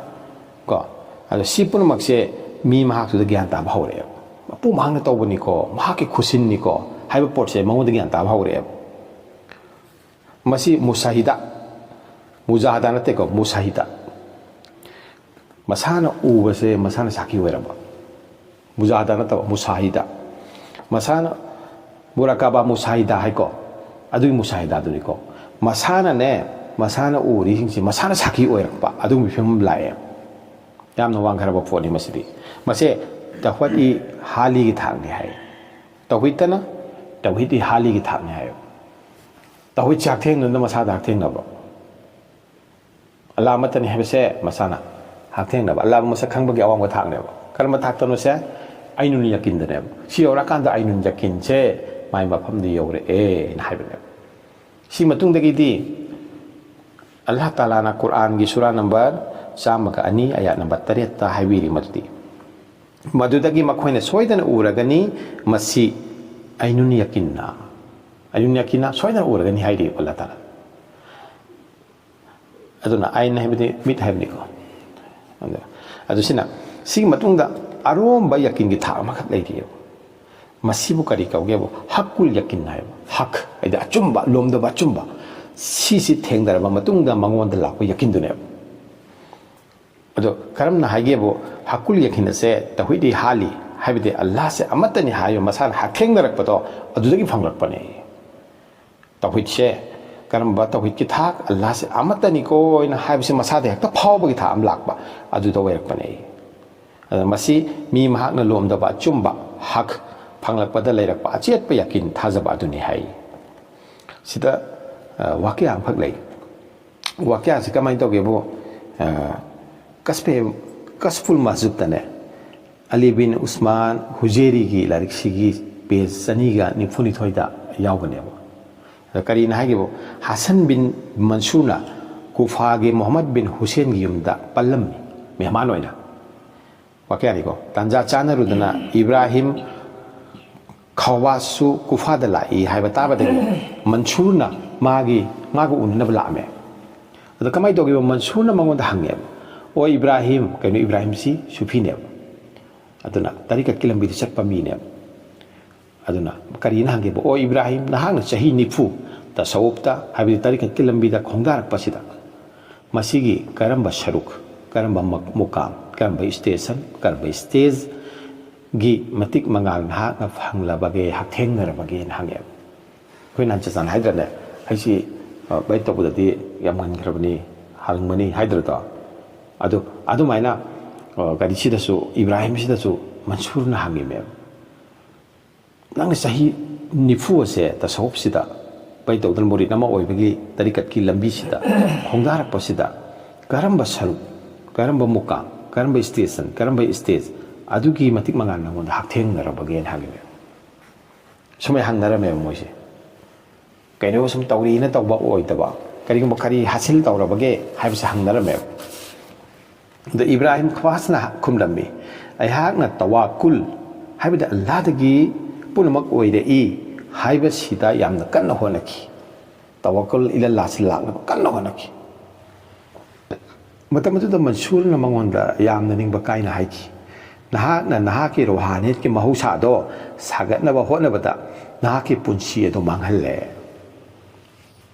ꯀꯣ? ꯑꯗꯣ ꯁꯤ ꯄꯨꯝꯅꯃꯛꯁꯦ ꯃꯤ ꯃꯍꯥꯛꯇꯨꯗ ꯒ꯭ꯌꯥꯟ ꯇꯥꯕ ꯍꯧꯔꯛꯑꯦꯕ꯫ ꯃꯄꯨ ꯃꯍꯥꯛꯅ ꯇꯧꯕꯅꯤꯀꯣ, ꯃꯍꯥꯛꯀꯤ ꯈꯨꯠꯁꯤꯟꯅꯤꯀꯣ ꯍꯥꯏꯕ ꯄꯣꯠꯁꯦ ꯃꯉꯣꯟꯗ ꯒ꯭ꯌꯥꯟ ꯇꯥꯕ ꯍꯧꯔꯛꯑꯦꯕ꯫ ꯃꯁꯤ ꯃꯨꯁꯥꯍꯤꯗꯥ, ꯃꯨꯖꯥꯍꯗꯥ ꯅꯠꯇꯦꯀꯣ, ꯃꯨꯁꯥꯍꯤꯗꯥ꯫ ꯃꯁꯥꯅ ꯎꯕꯁꯦ ꯃꯁꯥꯅ ꯁꯥꯈꯤ ꯑꯣꯏꯔꯕ꯫ ꯃꯨꯖꯥꯍꯗꯥ ꯅꯠꯇꯕ, ꯃꯨꯁꯥꯍꯤꯗꯥ꯫ ꯃꯁꯥꯅ ꯃꯨꯔꯥꯀꯥꯕꯥ ꯃꯨꯁꯥꯍꯤꯗꯥ ꯍꯥꯏꯀꯣ, ꯑꯗꯨꯒꯤ ꯃꯨꯁꯥꯍꯤꯗꯥꯗꯨꯅꯤꯀꯣ꯫ ꯃꯁꯥꯅꯅꯦ, ꯃꯁꯥꯅ ꯎꯔꯤꯁꯤꯡꯁꯦ ꯃꯁꯥꯅ ꯁꯥꯈꯤ ꯑꯣꯏꯔꯛꯄ ꯑꯗꯨꯒꯨꯝꯕ ꯐꯤꯕꯝ ꯂꯥꯛꯑꯦ꯫ ꯌꯥꯝꯅ ꯋꯥꯡꯈ꯭ꯔꯕ ꯄꯣꯠꯅꯤ ꯃꯁꯤꯗꯤ꯫ ꯃꯁꯦ ꯇꯧꯍꯤꯗ ꯏ ꯍꯥꯂꯤꯒꯤ ꯊꯥꯛꯅꯤ ꯍꯥꯏ꯫ ꯇꯧꯍꯤꯗꯇꯅ ꯇꯧꯍꯤꯗ ꯏ ꯍꯥꯂꯤꯒꯤ ꯊꯥꯛꯅꯤ ꯍꯥꯏ꯫ ꯇꯧꯍꯤꯗꯁꯦ ꯍꯛꯊꯦꯡꯅꯅ ꯃꯁꯥꯗ ꯍꯛꯊꯦꯡꯅꯕ꯫ ꯑꯜꯂꯥꯍ ꯑꯃꯠꯇꯅꯤ ꯍꯥꯏꯕꯁꯦ ꯃꯁꯥꯅ ꯍꯛꯊꯦꯡꯅꯕ, ꯑꯜꯂꯥꯍꯕꯨ ꯃꯁꯛ ꯈꯪꯕꯒꯤ ꯑꯋꯥꯡꯕ ꯊꯥꯛꯅꯦꯕ꯫ ꯀꯔꯝꯕ ꯊꯥꯛꯇꯅꯣꯁꯦ? ꯑꯩꯅꯨꯟ ꯌꯥꯀꯤꯟꯗꯅꯦꯕ꯫ ꯁꯤ ꯌꯧꯔꯛꯑꯀꯥꯟꯗ ꯑꯩꯅꯨꯟ ꯌꯥꯀꯤꯟꯁꯦ ꯃꯥꯏ ꯃꯐꯝꯗ ꯌꯧꯔꯛꯑꯦꯅ ꯍꯥꯏꯕꯅꯦꯕ꯫ ꯁꯤ ꯃꯇꯨꯡꯗꯒꯤꯗꯤ ꯑꯜꯂꯥꯍ ꯇꯥꯂꯥꯅ ꯀꯨꯔꯥꯟꯒꯤ ꯁꯨꯔꯥ ꯅꯝꯕꯔ ꯆꯥꯝꯃꯒ ꯑꯅꯤ, ꯑꯌꯥꯠ ꯅꯝꯕꯔ ꯇꯔꯦꯠꯇ ꯍꯥꯏꯕꯤꯔꯤ ꯃꯗꯨꯗꯤ, ꯃꯗꯨꯗꯒꯤ ꯃꯈꯣꯏꯅ ꯁꯣꯏꯗꯅ ꯎꯔꯒꯅꯤ, ꯃꯁꯤ ꯑꯩꯅꯨꯟ ꯌꯥꯀꯤꯟꯅ, ꯑꯩꯅꯨꯟ ꯌꯥꯀꯤꯟꯅ ꯁꯣꯏꯗꯅ ꯎꯔꯒꯅꯤ ꯍꯥꯏꯔꯤ ꯑꯜꯂꯥꯍ ꯇꯥꯂꯥ꯫ ꯑꯗꯨꯅ ꯑꯥꯏꯟ ꯍꯥꯏꯕꯗꯤ ꯃꯤꯠ ꯍꯥꯏꯕꯅꯤꯀꯣ꯫ ꯑꯗꯨ, ꯑꯗꯨ ꯁꯤꯅ, ꯁꯤꯒꯤ ꯃꯇꯨꯡꯗ ꯑꯔꯣꯝꯕ ꯌꯥꯀꯤꯟꯒꯤ ꯊꯥꯛ ꯑꯃꯈꯛ ꯂꯩꯔꯤꯑꯕ꯫ ꯃꯁꯤꯕꯨ ꯀꯔꯤ ꯀꯧꯒꯦꯕꯨ? ꯍꯛꯀꯨꯜ ꯌꯥꯀꯤꯟ ꯍꯥꯏꯕ꯫ ꯍꯛ ꯍꯥꯏꯗꯤ ꯑꯆꯨꯝꯕ, ꯂꯣꯝꯗꯕ ꯑꯆꯨꯝꯕ꯫ ꯁꯤꯁꯤ ꯊꯦꯡꯅꯔꯕ ꯃꯇꯨꯡꯗ ꯃꯉꯣꯟꯗ ꯂꯥꯛꯄ ꯌꯥꯀꯤꯟꯗꯨꯅꯦꯕ꯫ ꯑꯗꯣ ꯀꯔꯝꯅ ꯍꯥꯏꯒꯦꯕꯨ, ꯍꯛꯀꯨꯜ ꯌꯥꯀꯤꯟ ꯑꯁꯦ ꯇꯧꯍꯤꯗ ꯏꯍꯥꯂꯤ, ꯍꯥꯏꯕꯗꯤ ꯑꯜꯂꯥꯍꯁꯦ ꯑꯃꯠꯇꯅꯤ ꯍꯥꯏꯕ ꯃꯁꯥꯅ ꯍꯛꯊꯦꯡꯅꯔꯛꯄꯗꯣ ꯑꯗꯨꯗꯒꯤ ꯐꯪꯂꯛꯄꯅꯦ꯫ ꯇꯧꯍꯤꯗꯁꯦ, ꯀꯔꯝꯕ ꯇꯧꯍꯤꯗꯀꯤ ꯊꯥꯛ, ꯑꯜꯂꯥꯍꯁꯦ ꯑꯃꯠꯇꯅꯤꯀꯣ ꯍꯥꯏꯅ ꯍꯥꯏꯕꯁꯦ ꯃꯁꯥꯗ ꯍꯦꯛꯇ ꯐꯥꯎꯕꯒꯤ ꯊꯥꯛ ꯑꯃ ꯂꯥꯛꯄ, ꯑꯗꯨꯗ ꯑꯣꯏꯔꯛꯄꯅꯦ꯫ ꯑꯗ ꯃꯁꯤ ꯃꯤ ꯃꯍꯥꯛꯅ ꯂꯣꯝꯗꯕ ꯑꯆꯨꯝꯕ, ꯍꯛ, ꯐꯪꯂꯛꯄꯗ ꯂꯩꯔꯛꯄ ꯑꯆꯦꯠꯄ ꯌꯥꯀꯤꯟ, ꯊꯥꯖꯕ ꯑꯗꯨꯅꯤ ꯍꯥꯏ꯫ ꯁꯤꯗ, ꯑ, ꯋꯥꯀ꯭ꯌꯥ ꯑꯃꯈꯛ ꯂꯩ꯫ ꯋꯥꯀ꯭ꯌꯥꯁꯤ ꯀꯃꯥꯏꯅ ꯇꯧꯒꯦꯕꯨ, ꯑ, ꯀꯁꯐꯦ-, ꯀꯁꯐꯨꯜ ꯃꯁꯖꯤꯗꯇꯅꯦ, ꯑꯂꯤ ꯕꯤꯟ ꯎꯁꯃꯥꯟ ꯍꯨꯖꯦꯔꯤꯒꯤ ꯂꯥꯏꯔꯤꯛꯁꯤꯒꯤ ꯄꯦꯖ ꯆꯅꯤꯒ ꯅꯤꯐꯨꯅꯤꯊꯣꯏꯗ ꯌꯥꯎꯕꯅꯦꯕ꯫ ꯑꯗ ꯀꯔꯤꯅ ꯍꯥꯏꯒꯦꯕꯨ, ꯍꯥꯁꯟ ꯕꯤꯟ ꯃꯟꯁꯨꯔꯅ ꯀꯨꯐꯥꯒꯤ ꯃꯨꯍꯝꯃꯗ ꯕꯤꯟ ꯍꯨꯁꯦꯟꯒꯤ ꯌꯨꯝꯗ ꯄꯜꯂꯝꯃꯤ, ꯃꯦꯍꯃꯥꯟ ꯑꯣꯏꯅ꯫ ꯋꯥꯀ꯭ꯌꯥꯅꯤꯀꯣ, ꯇꯥꯟꯖꯥ ꯆꯥꯅꯔꯨꯗꯅ ꯏꯕ꯭ꯔꯥꯍꯤꯝ ꯈꯋꯥꯁꯁꯨ ꯀꯨꯐꯥꯗ ꯂꯥꯛꯏ ꯍꯥꯏꯕ ꯇꯥꯕꯗꯒꯤ ꯃꯟꯁꯨꯔꯅ ꯃꯥꯒꯤ, ꯃꯥꯒ ꯎꯅꯅꯕ ꯂꯥꯛꯑꯝꯃꯦ꯫ ꯑꯗ ꯀꯃꯥꯏꯅ ꯇꯧꯒꯦꯕ? ꯃꯟꯁꯨꯔꯅ ꯃꯉꯣꯟꯗ ꯍꯪꯉꯦꯕ, "ꯑꯣ ꯏꯕ꯭ꯔꯥꯍꯤꯝ", ꯀꯩꯅꯣ, ꯏꯕ꯭ꯔꯥꯍꯤꯝꯁꯤ ꯁꯨꯐꯤꯅꯦꯕ꯫ ꯑꯗꯨꯅ ꯇꯔꯤꯀꯠꯀꯤ ꯂꯝꯕꯤꯗ ꯆꯠꯄ ꯃꯤꯅꯦꯕ꯫ ꯑꯗꯨꯅ ꯀꯔꯤꯅ ꯍꯪꯒꯦꯕ? "ꯑꯣ ꯏꯕ꯭ꯔꯥꯍꯤꯝ, ꯅꯍꯥꯛꯅ ꯆꯍꯤ ꯅꯤꯐꯨ ꯇꯁꯧꯞꯇ, ꯍꯥꯏꯕꯗꯤ ꯇꯔꯤꯀꯠꯀꯤ ꯂꯝꯕꯤꯗ ꯈꯣꯡꯗꯥꯔꯛꯄꯁꯤꯗ, ꯃꯁꯤꯒꯤ ꯀꯔꯝꯕ ꯁꯔꯨꯛ, ꯀꯔꯝꯕ ꯃ-, ꯃꯨꯀꯥꯝ, ꯀꯔꯝꯕ ꯁ꯭ꯇꯦꯁꯟ, ꯀꯔꯝꯕ ꯁ꯭ꯇꯦꯖꯒꯤ ꯃꯇꯤꯛ ꯃꯉꯥꯜ ꯅꯍꯥꯛꯅ ꯐꯪꯂꯕꯒꯦ, ꯍꯛꯊꯦꯡꯅꯔꯕꯒꯦꯅ?" ꯍꯪꯉꯦꯕ꯫ ꯑꯩꯈꯣꯏ ꯅꯍꯥꯟ ꯆꯆꯥꯅ ꯍꯥꯏꯗ꯭ꯔꯅꯦ, "ꯑꯩꯁꯤ, ꯑ, ꯕꯥꯏꯠ ꯇꯧꯕꯗꯗꯤ ꯌꯥꯝ ꯉꯟꯈ꯭ꯔꯕꯅꯤ, ꯍꯥꯜꯂꯝꯒꯅꯤ" ꯍꯥꯏꯗ꯭ꯔꯗꯣ? ꯑꯗꯨ, ꯑꯗꯨꯃꯥꯏꯅ, ꯑ, ꯀꯔꯤꯁꯤꯗꯁꯨ, ꯏꯕ꯭ꯔꯥꯍꯤꯝꯁꯤꯗꯁꯨ ꯃꯟꯁꯨꯔꯅ ꯍꯪꯉꯤꯃꯦꯕ, "ꯅꯪꯅ ꯆꯍꯤ ꯅꯤꯐꯨ ꯑꯁꯦ ꯇꯁꯧꯞꯁꯤꯗ ꯕꯥꯏꯠ ꯇꯧꯗꯨꯅ ꯃꯨꯔꯤꯠ ꯑꯃ ꯑꯣꯏꯕꯒꯤ ꯇꯔꯤꯀꯠꯀꯤ ꯂꯝꯕꯤꯁꯤꯗ ꯈꯣꯡꯗꯥꯔꯛꯄꯁꯤꯗ ꯀꯔꯝꯕ ꯁꯔꯨꯛ, ꯀꯔꯝꯕ ꯃꯨꯀꯥꯝ, ꯀꯔꯝꯕ ꯁ꯭ꯇꯦꯁꯟ, ꯀꯔꯝꯕ ꯁ꯭ꯇꯦꯖ ꯑꯗꯨꯒꯤ ꯃꯇꯤꯛ ꯃꯉꯥꯜ ꯅꯉꯣꯟꯗ ꯍꯛꯊꯦꯡꯅꯔꯕꯒꯦꯅ?" ꯍꯪꯉꯤꯃꯦꯕ꯫ ꯁꯨꯃꯥꯏꯅ ꯍꯪꯅꯔꯝꯃꯦꯕ ꯃꯣꯏꯁꯦ꯫ ꯀꯩꯅꯣ ꯁꯨꯝ ꯇꯧꯔꯤꯅ ꯇꯧꯕ ꯑꯣꯏꯗꯕ, ꯀꯔꯤꯒꯨꯝꯕ ꯀꯔꯤ ꯍꯥꯁꯤꯜ ꯇꯧꯔꯕꯒꯦ ꯍꯥꯏꯕꯁꯦ ꯍꯪꯅꯔꯝꯃꯦꯕ꯫ ꯑꯗ ꯏꯕ꯭ꯔꯥꯍꯤꯝ ꯈ꯭ꯋꯥꯁꯅ ꯈꯨꯝꯂꯝꯃꯤ, "ꯑꯩꯍꯥꯛꯅ ꯇꯋꯥꯀꯨꯜ, ꯍꯥꯏꯕꯗꯤ ꯑꯜꯂꯥꯗꯒꯤ ꯄꯨꯝꯅꯃꯛ ꯑꯣꯏꯔꯛꯏ ꯍꯥꯏꯕꯁꯤꯗ ꯌꯥꯝꯅ ꯀꯟꯅ ꯍꯣꯠꯅꯈꯤ꯫ ꯇꯋꯥꯀꯨꯜ ꯏꯂꯜꯂꯥꯁꯤ ꯂꯥꯛꯅꯕ ꯀꯟꯅ ꯍꯣꯠꯅꯈꯤ꯫ ꯃꯇꯝ ꯑꯗꯨꯗ ꯃꯟꯁꯨꯔꯅ ꯃꯉꯣꯟꯗ ꯌꯥꯝꯅ ꯅꯤꯡꯕ ꯀꯥꯏꯅ ꯍꯥꯏꯈꯤ, "ꯅꯍꯥꯛꯅ ꯅꯍꯥꯛꯀꯤ ꯔꯣꯍꯥꯅꯤꯌꯠꯀꯤ ꯃꯍꯧꯁꯥꯗꯣ ꯁꯥꯒꯠꯅꯕ ꯍꯣꯠꯅꯕꯗ ꯅꯍꯥꯛꯀꯤ ꯄꯨꯟꯁꯤ ꯑꯗꯨ ꯃꯥꯡꯍꯜꯂꯦ"꯫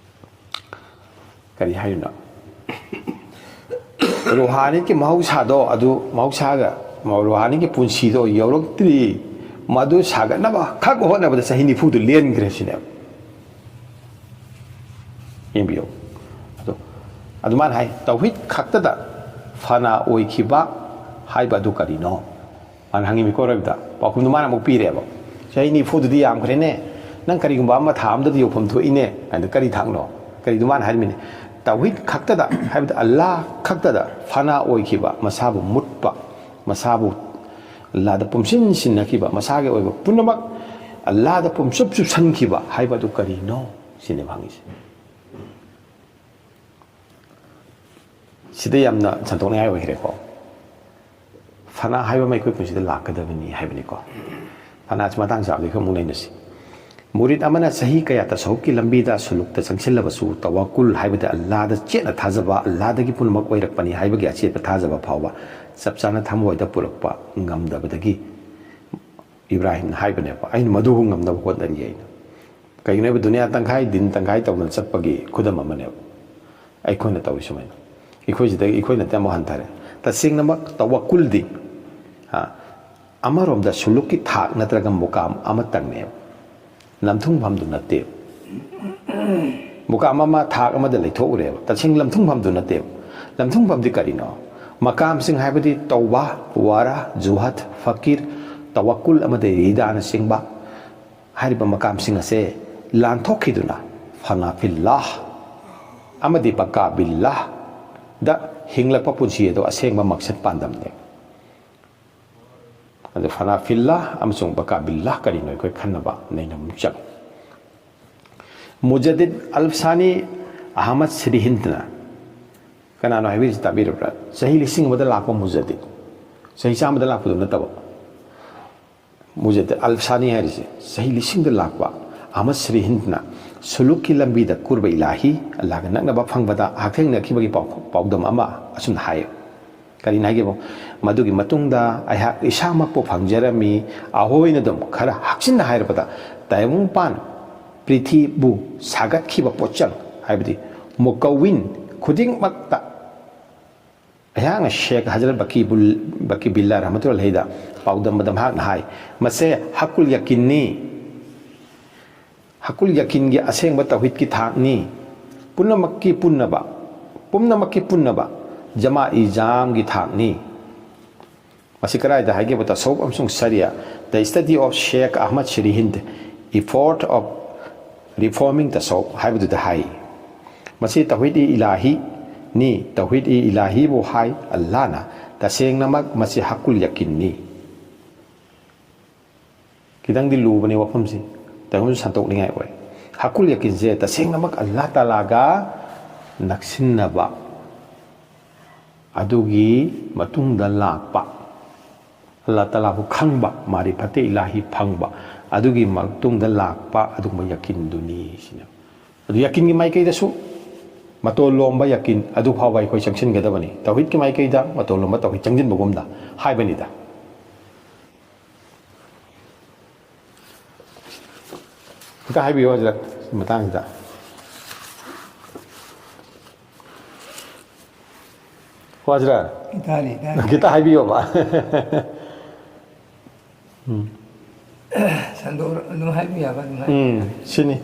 ꯀꯔꯤ ꯍꯥꯏꯔꯤꯅꯣ? ꯔꯣꯍꯥꯅꯤꯒꯤ ꯃꯍꯧꯁꯥꯗꯣ ꯑꯗꯨ, ꯃꯍꯧꯁꯥꯒ ꯔꯣꯍꯥꯅꯤꯒꯤ ꯄꯨꯟꯁꯤꯗꯣ ꯌꯧꯔꯛꯇ꯭ꯔꯤ, ꯃꯗꯨ ꯁꯥꯒꯠꯅꯕ ꯈꯛ ꯍꯣꯠꯅꯕꯗ ꯆꯍꯤ ꯅꯤꯐꯨꯗꯨ ꯂꯦꯟꯈ꯭ꯔꯦ ꯁꯤꯅꯦꯕ꯫ ꯌꯦꯡꯕꯤꯌꯨ꯫ ꯑꯗꯣ ꯑꯗꯨꯃꯥꯏꯅ ꯍꯥꯏ, "ꯇꯧꯍꯤꯗ ꯈꯛꯇꯗ ꯐꯅꯥ ꯑꯣꯏꯈꯤꯕ ꯍꯥꯏꯕ ꯑꯗꯨ ꯀꯔꯤꯅꯣ?" ꯃꯥꯅ ꯍꯪꯉꯤ, ꯃꯤꯀꯣꯔꯣꯏꯕꯗ ꯄꯥꯎꯈꯨꯝꯗꯨ ꯃꯥꯅ ꯑꯃꯨꯛ ꯄꯤꯔꯦꯕ꯫ "ꯆꯍꯤ ꯅꯤꯐꯨꯗꯨꯗꯤ ꯌꯥꯝꯈ꯭ꯔꯦꯅꯦ, ꯅꯪ ꯀꯔꯤꯒꯨꯝꯕ ꯑꯃ ꯊꯥ ꯑꯃꯗꯗꯤ ꯌꯧꯐꯝ ꯊꯣꯛꯏꯅꯦ" ꯍꯥꯏꯅ꯫ "ꯀꯔꯤ ꯊꯥꯛꯅꯣ?" ꯀꯔꯤꯗꯨ ꯃꯥꯅ ꯍꯥꯏꯔꯤꯃꯤꯅꯤ? "ꯇꯧꯍꯤꯗ ꯈꯛꯇꯗ, ꯍꯥꯏꯕꯗꯤ ꯑꯜꯂꯥꯍ ꯈꯛꯇꯗ ꯐꯅꯥ ꯑꯣꯏꯈꯤꯕ, ꯃꯁꯥꯕꯨ ꯃꯨꯠꯄ, ꯃꯁꯥꯕꯨ ꯑꯜꯂꯥꯍꯗ ꯄꯨꯝꯁꯤꯟ ꯁꯤꯟꯅꯈꯤꯕ, ꯃꯁꯥꯒꯤ ꯑꯣꯏꯕ ꯄꯨꯝꯅꯃꯛ ꯑꯜꯂꯥꯍꯗ ꯄꯨꯝꯆꯨꯞ ꯆꯨꯞꯁꯟꯈꯤꯕ ꯍꯥꯏꯕ ꯑꯗꯨ ꯀꯔꯤꯅꯣ?" ꯁꯤꯅꯦꯕ ꯍꯪꯉꯤꯁꯦ꯫ ꯁꯤꯗ ꯌꯥꯝꯅ ꯁꯟꯗꯣꯛꯅꯤꯡꯉꯥꯏ ꯑꯣꯏꯈ꯭ꯔꯦꯀꯣ꯫ ꯐꯅꯥ ꯍꯥꯏꯕ ꯑꯃ ꯑꯩꯈꯣꯏ ꯄꯨꯟꯁꯤꯗ ꯂꯥꯛꯀꯗꯕꯅꯤ ꯍꯥꯏꯕꯅꯤꯀꯣ꯫ ꯐꯅꯥꯁꯤ ꯃꯇꯥꯡ ꯆꯥꯕꯗ ꯑꯩꯈꯣꯏ ꯑꯃꯨꯛ ꯅꯩꯅꯁꯤ꯫ ꯃꯨꯔꯤꯗ ꯑꯃꯅ ꯆꯍꯤ ꯀꯌꯥ ꯇꯁꯧꯛꯀꯤ ꯂꯝꯕꯤꯗ ꯁꯨꯂꯨꯛꯇ ꯆꯪꯁꯤꯜꯂꯕꯁꯨ, ꯇꯋꯥꯀꯨꯜ ꯍꯥꯏꯕꯗꯤ ꯑꯜꯂꯥꯗ ꯆꯦꯠꯅ ꯊꯥꯖꯕ, ꯑꯜꯂꯥꯗꯒꯤ ꯄꯨꯝꯅꯃꯛ ꯑꯣꯏꯔꯛꯄꯅꯤ ꯍꯥꯏꯕꯒꯤ ꯑꯆꯦꯠꯄ ꯊꯥꯖꯕ ꯐꯥꯎꯕ ꯆꯞ ꯆꯥꯅ ꯊꯃꯣꯏꯗ ꯄꯨꯔꯛꯄ ꯉꯝꯗꯕꯗꯒꯤ ꯏꯕ꯭ꯔꯥꯍꯤꯝꯅ ꯍꯥꯏꯕꯅꯦꯕ, "ꯑꯩꯅ ꯃꯗꯨꯕꯨ ꯉꯝꯅꯕ ꯍꯣꯠꯅꯔꯤ ꯑꯩꯅ"꯫ ꯀꯩꯒꯤꯅꯣ ꯍꯥꯏꯕ, ꯗꯨꯅꯤꯌꯥ ꯇꯪꯈꯥꯏ, ꯗꯤꯟ ꯇꯪꯈꯥꯏ ꯇꯧꯗꯅ ꯆꯠꯄꯒꯤ ꯈꯨꯗꯝ ꯑꯃꯅꯦꯕ ꯑꯩꯈꯣꯏꯅ ꯇꯧꯔꯤ ꯁꯨꯃꯥꯏꯅ꯫ ꯑꯩꯈꯣꯏꯁꯤꯗꯒꯤ ꯑꯩꯈꯣꯏꯅ ꯑꯃꯨꯛ ꯍꯟꯊꯔꯦ꯫ ꯇꯁꯦꯡꯅꯃꯛ ꯇꯋꯥꯀꯨꯜꯗꯤ, ꯍꯥ, ꯑꯃꯔꯣꯝꯗ ꯁꯨꯂꯨꯛꯀꯤ ꯊꯥꯛ ꯅꯠꯇ꯭ꯔꯒ ꯃꯨꯀꯥꯝ ꯑꯃꯇꯪꯅꯦꯕ, ꯂꯝꯊꯨꯡꯐꯝꯗꯨ ꯅꯠꯇꯦꯕ꯫ ꯃꯨꯀꯥꯝ ꯑꯃ ꯊꯥꯛ ꯑꯃꯗ ꯂꯩꯊꯣꯛꯎꯔꯦꯕ, ꯇꯁꯦꯡ ꯂꯝꯊꯨꯡꯐꯝꯗꯨ ꯅꯠꯇꯦꯕ꯫ ꯂꯝꯊꯨꯡꯐꯝꯗꯤ ꯀꯔꯤꯅꯣ? ꯃꯀꯥꯝꯁꯤꯡ ꯍꯥꯏꯕꯗꯤ ꯇꯧꯕꯥ, ꯋꯥꯔꯥ, ꯖꯨꯍꯗ, ꯐꯀꯤꯔ, ꯇꯋꯥꯀꯨꯜ ꯑꯃꯗꯤ ꯔꯤꯗꯥꯅꯆꯤꯡꯕ ꯍꯥꯏꯔꯤꯕ ꯃꯀꯥꯝꯁꯤꯡ ꯑꯁꯦ ꯂꯥꯟꯊꯣꯛꯈꯤꯗꯨꯅ ꯐꯅꯥ ꯐꯤꯜꯂꯥꯍ ꯑꯃꯗꯤ ꯕꯀꯥ ꯕꯤꯜꯂꯥꯍꯗ ꯍꯤꯡꯂꯛꯄ ꯄꯨꯟꯁꯤ ꯑꯗꯣ ꯑꯁꯦꯡꯕ ꯃꯛꯁꯠ ꯄꯥꯟꯗꯝꯅꯦ꯫ ꯑꯗꯨ ꯐꯅꯥ ꯐꯤꯜꯂꯥꯍ ꯑꯃꯁꯨꯡ ꯕꯀꯥ ꯕꯤꯜꯂꯥꯍ ꯀꯔꯤꯅꯣ ꯑꯩꯈꯣꯏ ꯈꯟꯅꯕ ꯅꯩꯅꯕ ꯑꯃ ꯆꯪꯉꯤ꯫ ꯃꯨꯖꯗꯤꯗ ꯑꯜꯐꯁꯥꯅꯤ ꯑꯍꯃꯗ ꯁ꯭ꯔꯤꯍꯤꯟꯗꯅ ꯀꯅꯥꯅꯣ ꯍꯥꯏꯕꯁꯤ ꯇꯥꯕꯤꯔꯕ꯭ꯔꯥ? ꯆꯍꯤ ꯂꯤꯁꯤꯡ ꯑꯃꯗ ꯂꯥꯛꯄ ꯃꯨꯖꯗꯤꯗ, ꯆꯍꯤ ꯆꯥꯝꯃꯗ ꯂꯥꯛꯄꯗꯨ ꯅꯠꯇꯕ꯫ ꯃꯨꯖꯗꯤꯗ ꯑꯜꯐꯁꯥꯅꯤ ꯍꯥꯏꯔꯤꯁꯦ ꯆꯍꯤ ꯂꯤꯁꯤꯡꯗ ꯂꯥꯛꯄ ꯑꯍꯃꯗ ꯁ꯭ꯔꯤꯍꯤꯟꯗꯅ ꯁꯨꯂꯨꯛꯀꯤ ꯂꯝꯕꯤꯗ ꯀꯨꯔꯕ ꯏꯂꯥꯍꯤ, ꯑꯜꯂꯥꯍꯒ ꯅꯛꯅꯕ ꯐꯪꯕꯗ ꯍꯛꯊꯦꯡꯅꯈꯤꯕꯒꯤ ꯄꯥꯎ-, ꯄꯥꯎꯗꯝ ꯑꯃ ꯑꯁꯨꯝꯅ ꯍꯥꯏ꯫ ꯀꯔꯤꯅ ꯍꯥꯏꯒꯦꯕꯨ? ꯃꯗꯨꯒꯤ ꯃꯇꯨꯡꯗ ꯑꯩꯍꯥꯛ ꯏꯁꯥꯃꯛꯄꯨ ꯐꯪꯖꯔꯝꯃꯤ꯫ ꯑꯍꯣꯏꯅ ꯑꯗꯨꯝ ꯈꯔ ꯍꯛꯆꯤꯟꯅ ꯍꯥꯏꯔꯕꯗ, ꯇꯥꯏꯕꯪꯄꯥꯟ ꯄ꯭ꯔꯤꯊꯤꯕꯨ ꯁꯥꯒꯠꯈꯤꯕ ꯄꯣꯠꯆꯪ, ꯍꯥꯏꯕꯗꯤ ꯃꯨꯀꯧꯋꯤꯟ ꯈꯨꯗꯤꯡꯃꯛꯇ ꯑꯩꯍꯥꯛꯅ ꯁꯦꯈ ꯍꯖꯔꯠ ꯕꯀꯤꯕꯨꯜ-, ꯕꯀꯤꯕꯤꯜꯂꯥ ꯔꯍꯃꯇꯨꯜꯂꯥꯍꯤꯗ ꯄꯥꯎꯗꯝꯕꯗ ꯃꯍꯥꯛꯅ ꯍꯥꯏ, "ꯃꯁꯦ ꯍꯛꯀꯨꯜ ꯌꯀꯤꯟꯅꯤ꯫ ꯍꯛꯀꯨꯜ ꯌꯀꯤꯟꯒꯤ ꯑꯁꯦꯡꯕ ꯇꯧꯍꯤꯗꯀꯤ ꯊꯥꯛꯅꯤ꯫ ꯄꯨꯝꯅꯃꯛꯀꯤ ꯄꯨꯟꯅꯕ, ꯄꯨꯝꯅꯃꯛꯀꯤ ꯄꯨꯟꯅꯕ ꯖꯃꯥ ꯏꯖꯥꯝꯒꯤ ꯊꯥꯛꯅꯤ꯫" ꯃꯁꯤ ꯀꯗꯥꯏꯗ ꯍꯥꯏꯒꯦꯕ? ꯇꯁꯧꯞ ꯑꯃꯁꯨꯡ Sariya, The Study of Sheikh Ahmad Shri Hind, Effort of Reforming Tasawwuf ꯍꯥꯏꯕꯗꯨꯗ ꯍꯥꯏ꯫ ꯃꯁꯤ ꯇꯧꯍꯤꯗ-ꯏ-ꯏꯂꯥꯍꯤꯅꯤ꯫ ꯇꯧꯍꯤꯗ-ꯏ-ꯏꯂꯥꯍꯤꯕꯨ ꯍꯥꯏ ꯑꯜꯂꯥꯍꯅ꯫ ꯇꯁꯦꯡꯅꯃꯛ ꯃꯁꯤ ꯍꯛꯀꯨꯜ ꯌꯀꯤꯟꯅꯤ꯫ ꯈꯤꯇꯪꯗꯤ ꯂꯨꯕꯅꯤ ꯋꯥꯐꯝꯁꯤ, ꯇꯧꯕꯇꯕꯨ ꯁꯟꯗꯣꯛꯅꯤꯡꯉꯥꯏ ꯑꯣꯏ꯫ ꯍꯛꯀꯨꯜ ꯌꯀꯤꯟꯁꯦ ꯇꯁꯦꯡꯅꯃꯛ ꯑꯜꯂꯥꯍ ꯇꯥꯂꯥꯒ ꯅꯛꯁꯤꯟꯅꯕ, ꯑꯗꯨꯒꯤ ꯃꯇꯨꯡꯗ ꯂꯥꯛꯄ, ꯑꯜꯂꯥꯍ ꯇꯥꯂꯥꯕꯨ ꯈꯪꯕ, ꯃꯥꯔꯤꯐꯠꯇꯦ ꯏꯂꯥꯍꯤ ꯐꯪꯕ, ꯑꯗꯨꯒꯤ ꯃꯇꯨꯡꯗ ꯂꯥꯛꯄ ꯑꯗꯨꯒꯨꯝꯕ ꯌꯀꯤꯟꯗꯨꯅꯤ ꯁꯤꯅ꯫ ꯑꯗꯨ ꯌꯀꯤꯟꯒꯤ ꯃꯥꯏꯀꯩꯗꯁꯨ ꯃꯇꯣꯜ ꯂꯣꯝꯕ ꯌꯀꯤꯟ ꯑꯗꯨ ꯐꯥꯎꯕ ꯑꯩꯈꯣꯏ ꯆꯪꯁꯤꯟꯒꯗꯕꯅꯤ꯫ ꯇꯧꯍꯤꯗꯀꯤ ꯃꯥꯏꯀꯩꯗ ꯃꯇꯣꯜ ꯂꯣꯝꯕ ꯇꯧꯍꯤꯗ ꯆꯪꯁꯤꯟꯕꯒꯨꯝꯅ ꯍꯥꯏꯕꯅꯤꯗ꯫ ꯈꯤꯇ ꯍꯥꯏꯕꯤꯌꯨ ꯍꯖꯔꯠ, ꯁꯤ ꯃꯇꯥꯡꯁꯤꯗ꯫ ꯍꯣ ꯍꯖꯔꯠ, ꯇꯥꯔꯤ, ꯇꯥꯔꯤ꯫ ꯈꯤꯇ ꯍꯥꯏꯕꯤꯌꯣꯕ꯫ ꯎꯝ꯫ ꯁꯟꯗꯣꯛ ꯑꯗꯨꯝ ꯍꯥꯏꯕ ꯌꯥꯕ ꯑꯗꯨꯝ ꯍꯥꯏ꯫ ꯎꯝ, ꯁꯤꯅꯤ꯫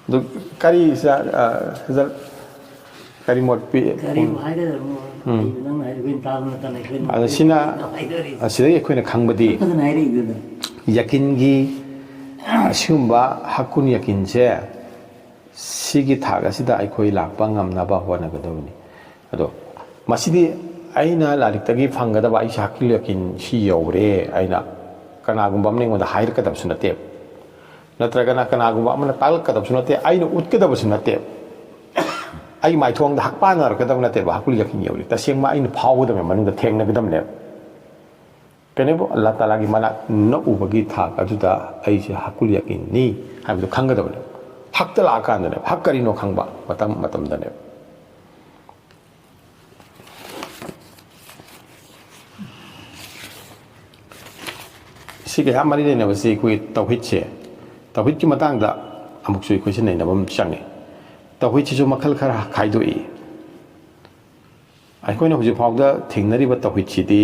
ꯑꯗꯨ ꯀꯔꯤ ꯁꯤꯗ, ꯑ, ꯍꯖꯔꯠ, ꯀꯔꯤ ꯃꯣꯠ ꯄꯤ? ꯀꯔꯤꯕꯨ ꯍꯥꯏꯒꯗꯕꯅꯣ? ꯎꯝ꯫ ꯑꯩꯕꯨ ꯅꯪꯅ ꯍꯥꯏꯕ ꯑꯩꯈꯣꯏꯅ ꯇꯥꯕ ꯅꯠꯇꯅ ꯑꯩꯈꯣꯏꯅ ꯑꯗ ꯁꯤꯅ, ꯍꯥꯏꯗꯣꯔꯤꯁꯦ꯫ ꯑꯁꯤꯗꯒꯤ ꯑꯩꯈꯣꯏꯅ ꯈꯪꯕꯗꯤ ꯐꯖꯅ ꯍꯥꯏꯔꯛꯏꯗꯨꯅ꯫ ꯌꯀꯤꯟꯒꯤ ꯑꯁꯤꯒꯨꯝꯕ ꯍꯛꯀꯨꯟ ꯌꯀꯤꯟꯁꯦ ꯁꯤꯒꯤ ꯊꯥꯛ ꯑꯁꯤꯗ ꯑꯩꯈꯣꯏ ꯂꯥꯛꯄ ꯉꯝꯅꯕ ꯍꯣꯠꯅꯒꯗꯕꯅꯤ꯫ ꯑꯗꯣ ꯃꯁꯤꯗꯤ ꯑꯩꯅ ꯂꯥꯏꯔꯤꯛꯇꯒꯤ ꯐꯪꯒꯗꯕ, ꯑꯩꯁꯦ ꯍꯛꯀꯨꯜ ꯌꯀꯤꯟ ꯁꯤ ꯌꯧꯔꯦ ꯑꯩꯅ ꯀꯅꯥꯒꯨꯝꯕ ꯑꯃꯅ ꯑꯩꯉꯣꯟꯗ ꯍꯥꯏꯔꯛꯀꯗꯕꯁꯨ ꯅꯠꯇꯦꯕ, ꯅꯠꯇ꯭ꯔꯒꯅ ꯀꯅꯥꯒꯨꯝꯕ ꯑꯃꯅ ꯇꯥꯛꯂꯛꯀꯗꯕꯁꯨ ꯅꯠꯇꯦ, ꯑꯩꯅ ꯎꯠꯀꯗꯕꯁꯨ ꯅꯠꯇꯦꯕ, ꯑꯩ ꯃꯥꯏꯊꯣꯡꯗ ꯍꯛꯄꯥꯟꯅꯔꯛꯀꯗꯕ ꯅꯠꯇꯦꯕ꯫ ꯍꯛꯀꯨꯜ ꯌꯀꯤꯟ ꯌꯧꯔꯦ, ꯇꯁꯦꯡꯕ ꯑꯩꯅ ꯐꯥꯎꯒꯗꯕꯅꯦ, ꯃꯅꯨꯡꯗ ꯊꯦꯡꯅꯒꯗꯕꯅꯦꯕ꯫ ꯀꯩꯅꯣꯕꯨ ꯑꯜꯂꯥ ꯇꯥꯂꯥꯒꯤ ꯃꯅꯥꯛ ꯅꯛꯎꯕꯒꯤ ꯊꯥꯛ ꯑꯗꯨꯗ ꯑꯩꯁꯦ ꯍꯛꯀꯨꯜ ꯌꯥꯀꯤꯟꯅꯤ ꯍꯥꯏꯕꯗꯨ ꯈꯪꯒꯗꯕꯅꯦꯕ꯫ ꯍꯛꯇ ꯂꯥꯛꯑꯀꯥꯟꯗꯅꯦꯕ꯫ ꯍꯛ ꯀꯔꯤꯅꯣ ꯈꯪꯕ ꯃꯇꯝ ꯃꯇꯝꯗꯅꯦꯕ꯫ ꯁꯤꯒ ꯌꯥꯝ ꯃꯔꯤ ꯂꯩꯅꯕꯁꯤ ꯑꯩꯈꯣꯏ ꯇꯧꯍꯤꯠꯁꯦ, ꯇꯧꯍꯤꯠꯀꯤ ꯃꯇꯥꯡꯗ ꯑꯃꯨꯛꯁꯨ ꯑꯩꯈꯣꯏꯁꯦ ꯅꯩꯅꯕ ꯑꯃ ꯆꯪꯉꯤ꯫ ꯇꯧꯍꯤꯠꯁꯤꯁꯨ ꯃꯈꯜ ꯈꯔ ꯈꯥꯏꯗꯣꯛꯏ꯫ ꯑꯩꯈꯣꯏꯅ ꯍꯧꯖꯤꯛ ꯐꯥꯎꯗ ꯊꯦꯡꯅꯔꯤꯕ ꯇꯧꯍꯤꯠꯁꯤꯗꯤ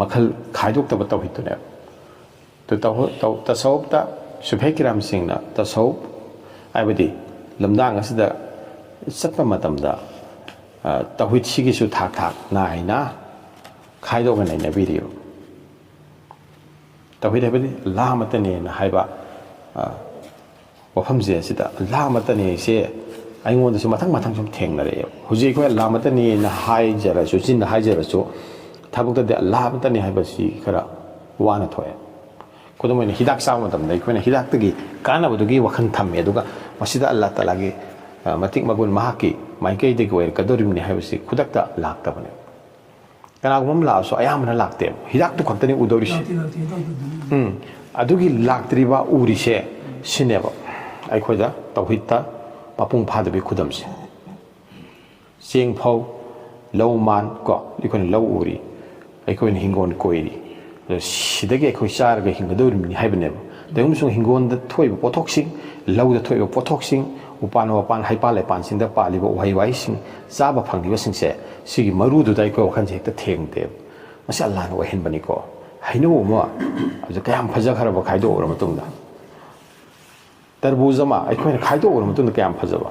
ꯃꯈꯜ ꯈꯥꯏꯗꯣꯛꯇꯕ ꯇꯧꯍꯤꯠꯇꯨꯅꯦꯕ꯫ ꯇ-, ꯇꯧ-, ꯇꯧ-, ꯇꯁꯧꯞꯇ ꯁꯨꯐꯦ ꯀꯤꯔꯥꯝꯁꯤꯡꯅ ꯇꯁꯧꯞ ꯍꯥꯏꯕꯗꯤ ꯂꯝꯗꯥꯡ ꯑꯁꯤꯗ ꯆꯠꯄ ꯃꯇꯝꯗ, ꯑ, ꯇꯧꯍꯤꯠꯁꯤꯒꯤꯁꯨ ꯊꯥꯛ ꯊꯥꯛ ꯅꯥꯏꯅ ꯈꯥꯏꯗꯣꯛꯅ ꯅꯩꯅꯕꯤꯔꯤꯕ꯫ ꯇꯧꯍꯤꯠ ꯍꯥꯏꯕꯗꯤ ꯑꯜꯂꯥꯍ ꯑꯃꯠꯇꯅꯦꯅ ꯍꯥꯏꯕ, ꯑ, ꯋꯥꯐꯝꯁꯦ ꯑꯁꯤꯗ ꯑꯜꯂꯥꯍ ꯑꯃꯠꯇꯅꯦꯁꯦ ꯑꯩꯉꯣꯟꯗꯁꯨ ꯃꯊꯪ ꯃꯊꯪ ꯁꯨꯝ ꯊꯦꯡꯅꯔꯛꯑꯦꯕ꯫ ꯍꯧꯖꯤꯛ ꯑꯩꯈꯣꯏ ꯑꯜꯂꯥꯍ ꯑꯃꯠꯇꯅꯦꯅ ꯍꯥꯏꯖꯔꯁꯨ, ꯆꯤꯟꯗ ꯍꯥꯏꯖꯔꯁꯨ, ꯊꯕꯛꯇꯗꯤ ꯑꯜꯂꯥꯍ ꯑꯃꯠꯇꯅꯦ ꯍꯥꯏꯕꯁꯤ ꯈꯔ ꯋꯥꯅ ꯊꯣꯛꯑꯦ꯫ ꯈꯨꯗꯝ ꯑꯣꯏꯅ, ꯍꯤꯗꯥꯛ ꯆꯥꯕ ꯃꯇꯝꯗ ꯑꯩꯈꯣꯏꯅ ꯍꯤꯗꯥꯛꯇꯒꯤ ꯀꯥꯟꯅꯕꯗꯨꯒꯤ ꯋꯥꯈꯜ ꯊꯝꯃꯦ, ꯑꯗꯨꯒ ꯃꯁꯤꯗ ꯑꯜꯂꯥꯍ ꯇꯥꯂꯥꯒꯤ, ꯑ, ꯃꯇꯤꯛ ꯃꯒꯨꯟ, ꯃꯍꯥꯛꯀꯤ ꯃꯥꯏꯀꯩꯗꯒꯤ ꯑꯣꯏꯔꯛꯀꯗꯧꯔꯤꯕꯅꯤ ꯍꯥꯏꯕꯁꯤ ꯈꯨꯗꯛꯇ ꯂꯥꯛꯇꯕꯅꯦ꯫ ꯀꯅꯥꯒꯨꯝꯕ ꯑꯃ ꯂꯥꯛꯑꯁꯨ ꯑꯌꯥꯝꯕꯅ ꯂꯥꯛꯇꯦꯕ꯫ ꯍꯤꯗꯥꯛꯇꯨ ꯈꯛꯇꯅꯤ ꯎꯗꯧꯔꯤꯁꯦ꯫ ꯂꯥꯛꯇꯦ, ꯂꯥꯛꯇꯦ, ꯍꯤꯗꯥꯛꯇꯨꯗꯅꯤ꯫ ꯎꯝ꯫ ꯑꯗꯨꯒꯤ ꯂꯥꯛꯇ꯭ꯔꯤꯕ ꯎꯔꯤꯁꯦ ꯁꯤꯅꯦꯕ꯫ ꯑꯩꯈꯣꯏꯗ ꯇꯧꯍꯤꯠꯇ ꯃꯄꯨꯡ ꯐꯥꯗꯕꯒꯤ ꯈꯨꯗꯝꯁꯦ꯫ ꯆꯦꯡ ꯐꯧ, ꯂꯧ ꯃꯥꯟ ꯀꯣ, ꯑꯩꯈꯣꯏꯅ ꯂꯧ ꯎꯔꯤ, ꯑꯩꯈꯣꯏꯅ ꯍꯤꯡꯒꯣꯜ ꯀꯣꯏꯔꯤ꯫ ꯑꯗꯣ ꯁꯤꯗꯒꯤ ꯑꯩꯈꯣꯏ ꯆꯥꯔꯒ ꯍꯤꯡꯒꯗꯧꯔꯤꯕꯅꯤ ꯍꯥꯏꯕꯅꯦꯕ꯫ ꯑꯗꯨꯒꯨꯝꯕꯁꯨ ꯍꯤꯡꯒꯣꯜꯗ ꯊꯣꯛꯏꯕ ꯄꯣꯠꯊꯣꯛꯁꯤꯡ, ꯂꯧꯗ ꯊꯣꯛꯏꯕ ꯄꯣꯠꯊꯣꯛꯁꯤꯡ, ꯎꯄꯥꯟ ꯋꯥꯄꯥꯟ, ꯍꯩꯄꯥꯜ ꯂꯩꯄꯥꯟꯁꯤꯡꯗ ꯄꯥꯜꯂꯤꯕ ꯎꯍꯩ ꯋꯥꯍꯩꯁꯤꯡ, ꯆꯥꯕ ꯐꯪꯂꯤꯕꯁꯤꯡꯁꯦ, ꯁꯤꯒꯤ ꯃꯔꯨꯗꯨꯗ ꯑꯩꯈꯣꯏ ꯋꯥꯈꯜꯁꯦ ꯍꯦꯛꯇ ꯊꯦꯡꯗꯦꯕ꯫ ꯃꯁꯤ ꯑꯜꯂꯥꯍꯅ ꯑꯣꯏꯍꯟꯕꯅꯤꯀꯣ꯫ ꯍꯩꯅꯧ ꯑꯃ, ꯑꯗꯨ ꯀꯌꯥꯝ ꯐꯖꯈ꯭ꯔꯕ ꯈꯥꯏꯗꯣꯛꯎꯔ ꯃꯇꯨꯡꯗ꯫ ꯇꯔꯕꯨꯖ ꯑꯃ ꯑꯩꯈꯣꯏꯅ ꯈꯥꯏꯗꯣꯛꯎꯔ ꯃꯇꯨꯡꯗ ꯀꯌꯥꯝ ꯐꯖꯕ,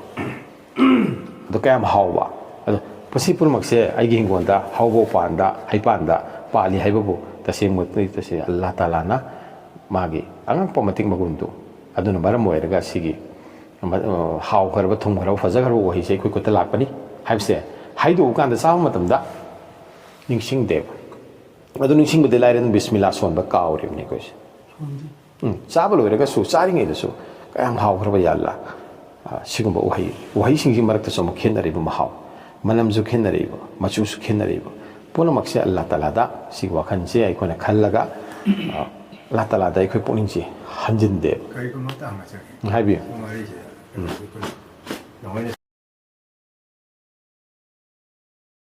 ꯑꯗꯣ ꯀꯌꯥꯝ ꯍꯥꯎꯕ꯫ ꯑꯗꯣ ꯃꯁꯤ ꯄꯨꯝꯅꯃꯛꯁꯦ ꯑꯩꯒꯤ ꯍꯤꯡꯒꯣꯜꯗ ꯍꯧꯕ ꯎꯄꯥꯟꯗ, ꯍꯩꯄꯥꯟꯗ ꯄꯥꯜꯂꯤ ꯍꯥꯏꯕꯕꯨ ꯇꯁꯦꯡꯕ ꯃꯇꯤꯛ ꯇꯁꯦꯡ ꯑꯜꯂꯥꯍ ꯇꯥꯂꯥꯅ ꯃꯥꯒꯤ ꯑꯉꯛꯄ ꯃꯇꯤꯛ ꯃꯒꯨꯟꯗꯨ ꯑꯗꯨꯅ ꯃꯔꯝ ꯑꯣꯏꯔꯒ ꯁꯤꯒꯤ ꯃ-, ꯑ, ꯍꯥꯎꯈ꯭ꯔꯕ, ꯊꯨꯝꯈ꯭ꯔꯕ, ꯐꯖꯈ꯭ꯔꯕ ꯎꯍꯩꯁꯦ ꯑꯩꯈꯣꯏ ꯈꯨꯠꯇ ꯂꯥꯛꯄꯅꯤ ꯍꯥꯏꯕꯁꯦ ꯍꯥꯏꯗꯣꯛꯎ ꯀꯥꯟꯗ ꯆꯥꯕ ꯃꯇꯝꯗ ꯅꯤꯡꯁꯤꯡꯗꯦꯕ꯫ ꯑꯗꯨ ꯅꯤꯡꯁꯤꯡꯕꯗꯤ ꯂꯥꯏꯔꯗꯅ ꯕꯤꯁꯃꯤꯜꯂꯥ ꯁꯣꯟꯕ ꯀꯥꯎꯔꯤꯕꯅꯤ ꯑꯩꯈꯣꯏꯁꯦ꯫ ꯁꯣꯟꯗꯦ꯫ ꯎꯝ, ꯆꯥꯕ ꯂꯣꯏꯔꯒꯁꯨ, ꯆꯥꯔꯤꯉꯩꯗꯁꯨ ꯀꯌꯥꯝ ꯍꯥꯎꯈ꯭ꯔꯕ ꯌꯥꯜꯂ꯫ ꯑ, ꯁꯤꯒꯨꯝꯕ ꯎꯍꯩ, ꯎꯍꯩꯁꯤꯡꯁꯤ ꯃꯔꯛꯇꯁꯨ ꯑꯃꯨꯛ ꯈꯦꯠꯅꯔꯤꯕ ꯃꯍꯥꯎ, ꯃꯅꯝꯁꯨ ꯈꯦꯠꯅꯔꯛꯏꯕ, ꯃꯆꯨꯁꯨ ꯈꯦꯠꯅꯔꯛꯏꯕ, ꯄꯨꯝꯅꯃꯛꯁꯦ ꯑꯜꯂꯥ ꯇꯥꯂꯥꯗ ꯁꯤꯒꯤ ꯋꯥꯈꯜꯁꯦ ꯑꯩꯈꯣꯏꯅ ꯈꯜꯂꯒ ꯑ, ꯑꯜꯂꯥ ꯇꯥꯂꯥꯗ ꯑꯩꯈꯣꯏ ꯄꯨꯛꯅꯤꯡꯁꯦ ꯍꯟꯖꯤꯟꯗꯦꯕ꯫ ꯀꯔꯤꯒꯨꯝꯕ ꯑꯃꯇ ꯍꯪꯉꯛꯆꯒꯦ꯫ ꯍꯥꯏꯕꯤꯌꯨ꯫ ꯄꯨꯡ ꯃꯔꯤꯁꯦ ꯑꯩꯈꯣꯏ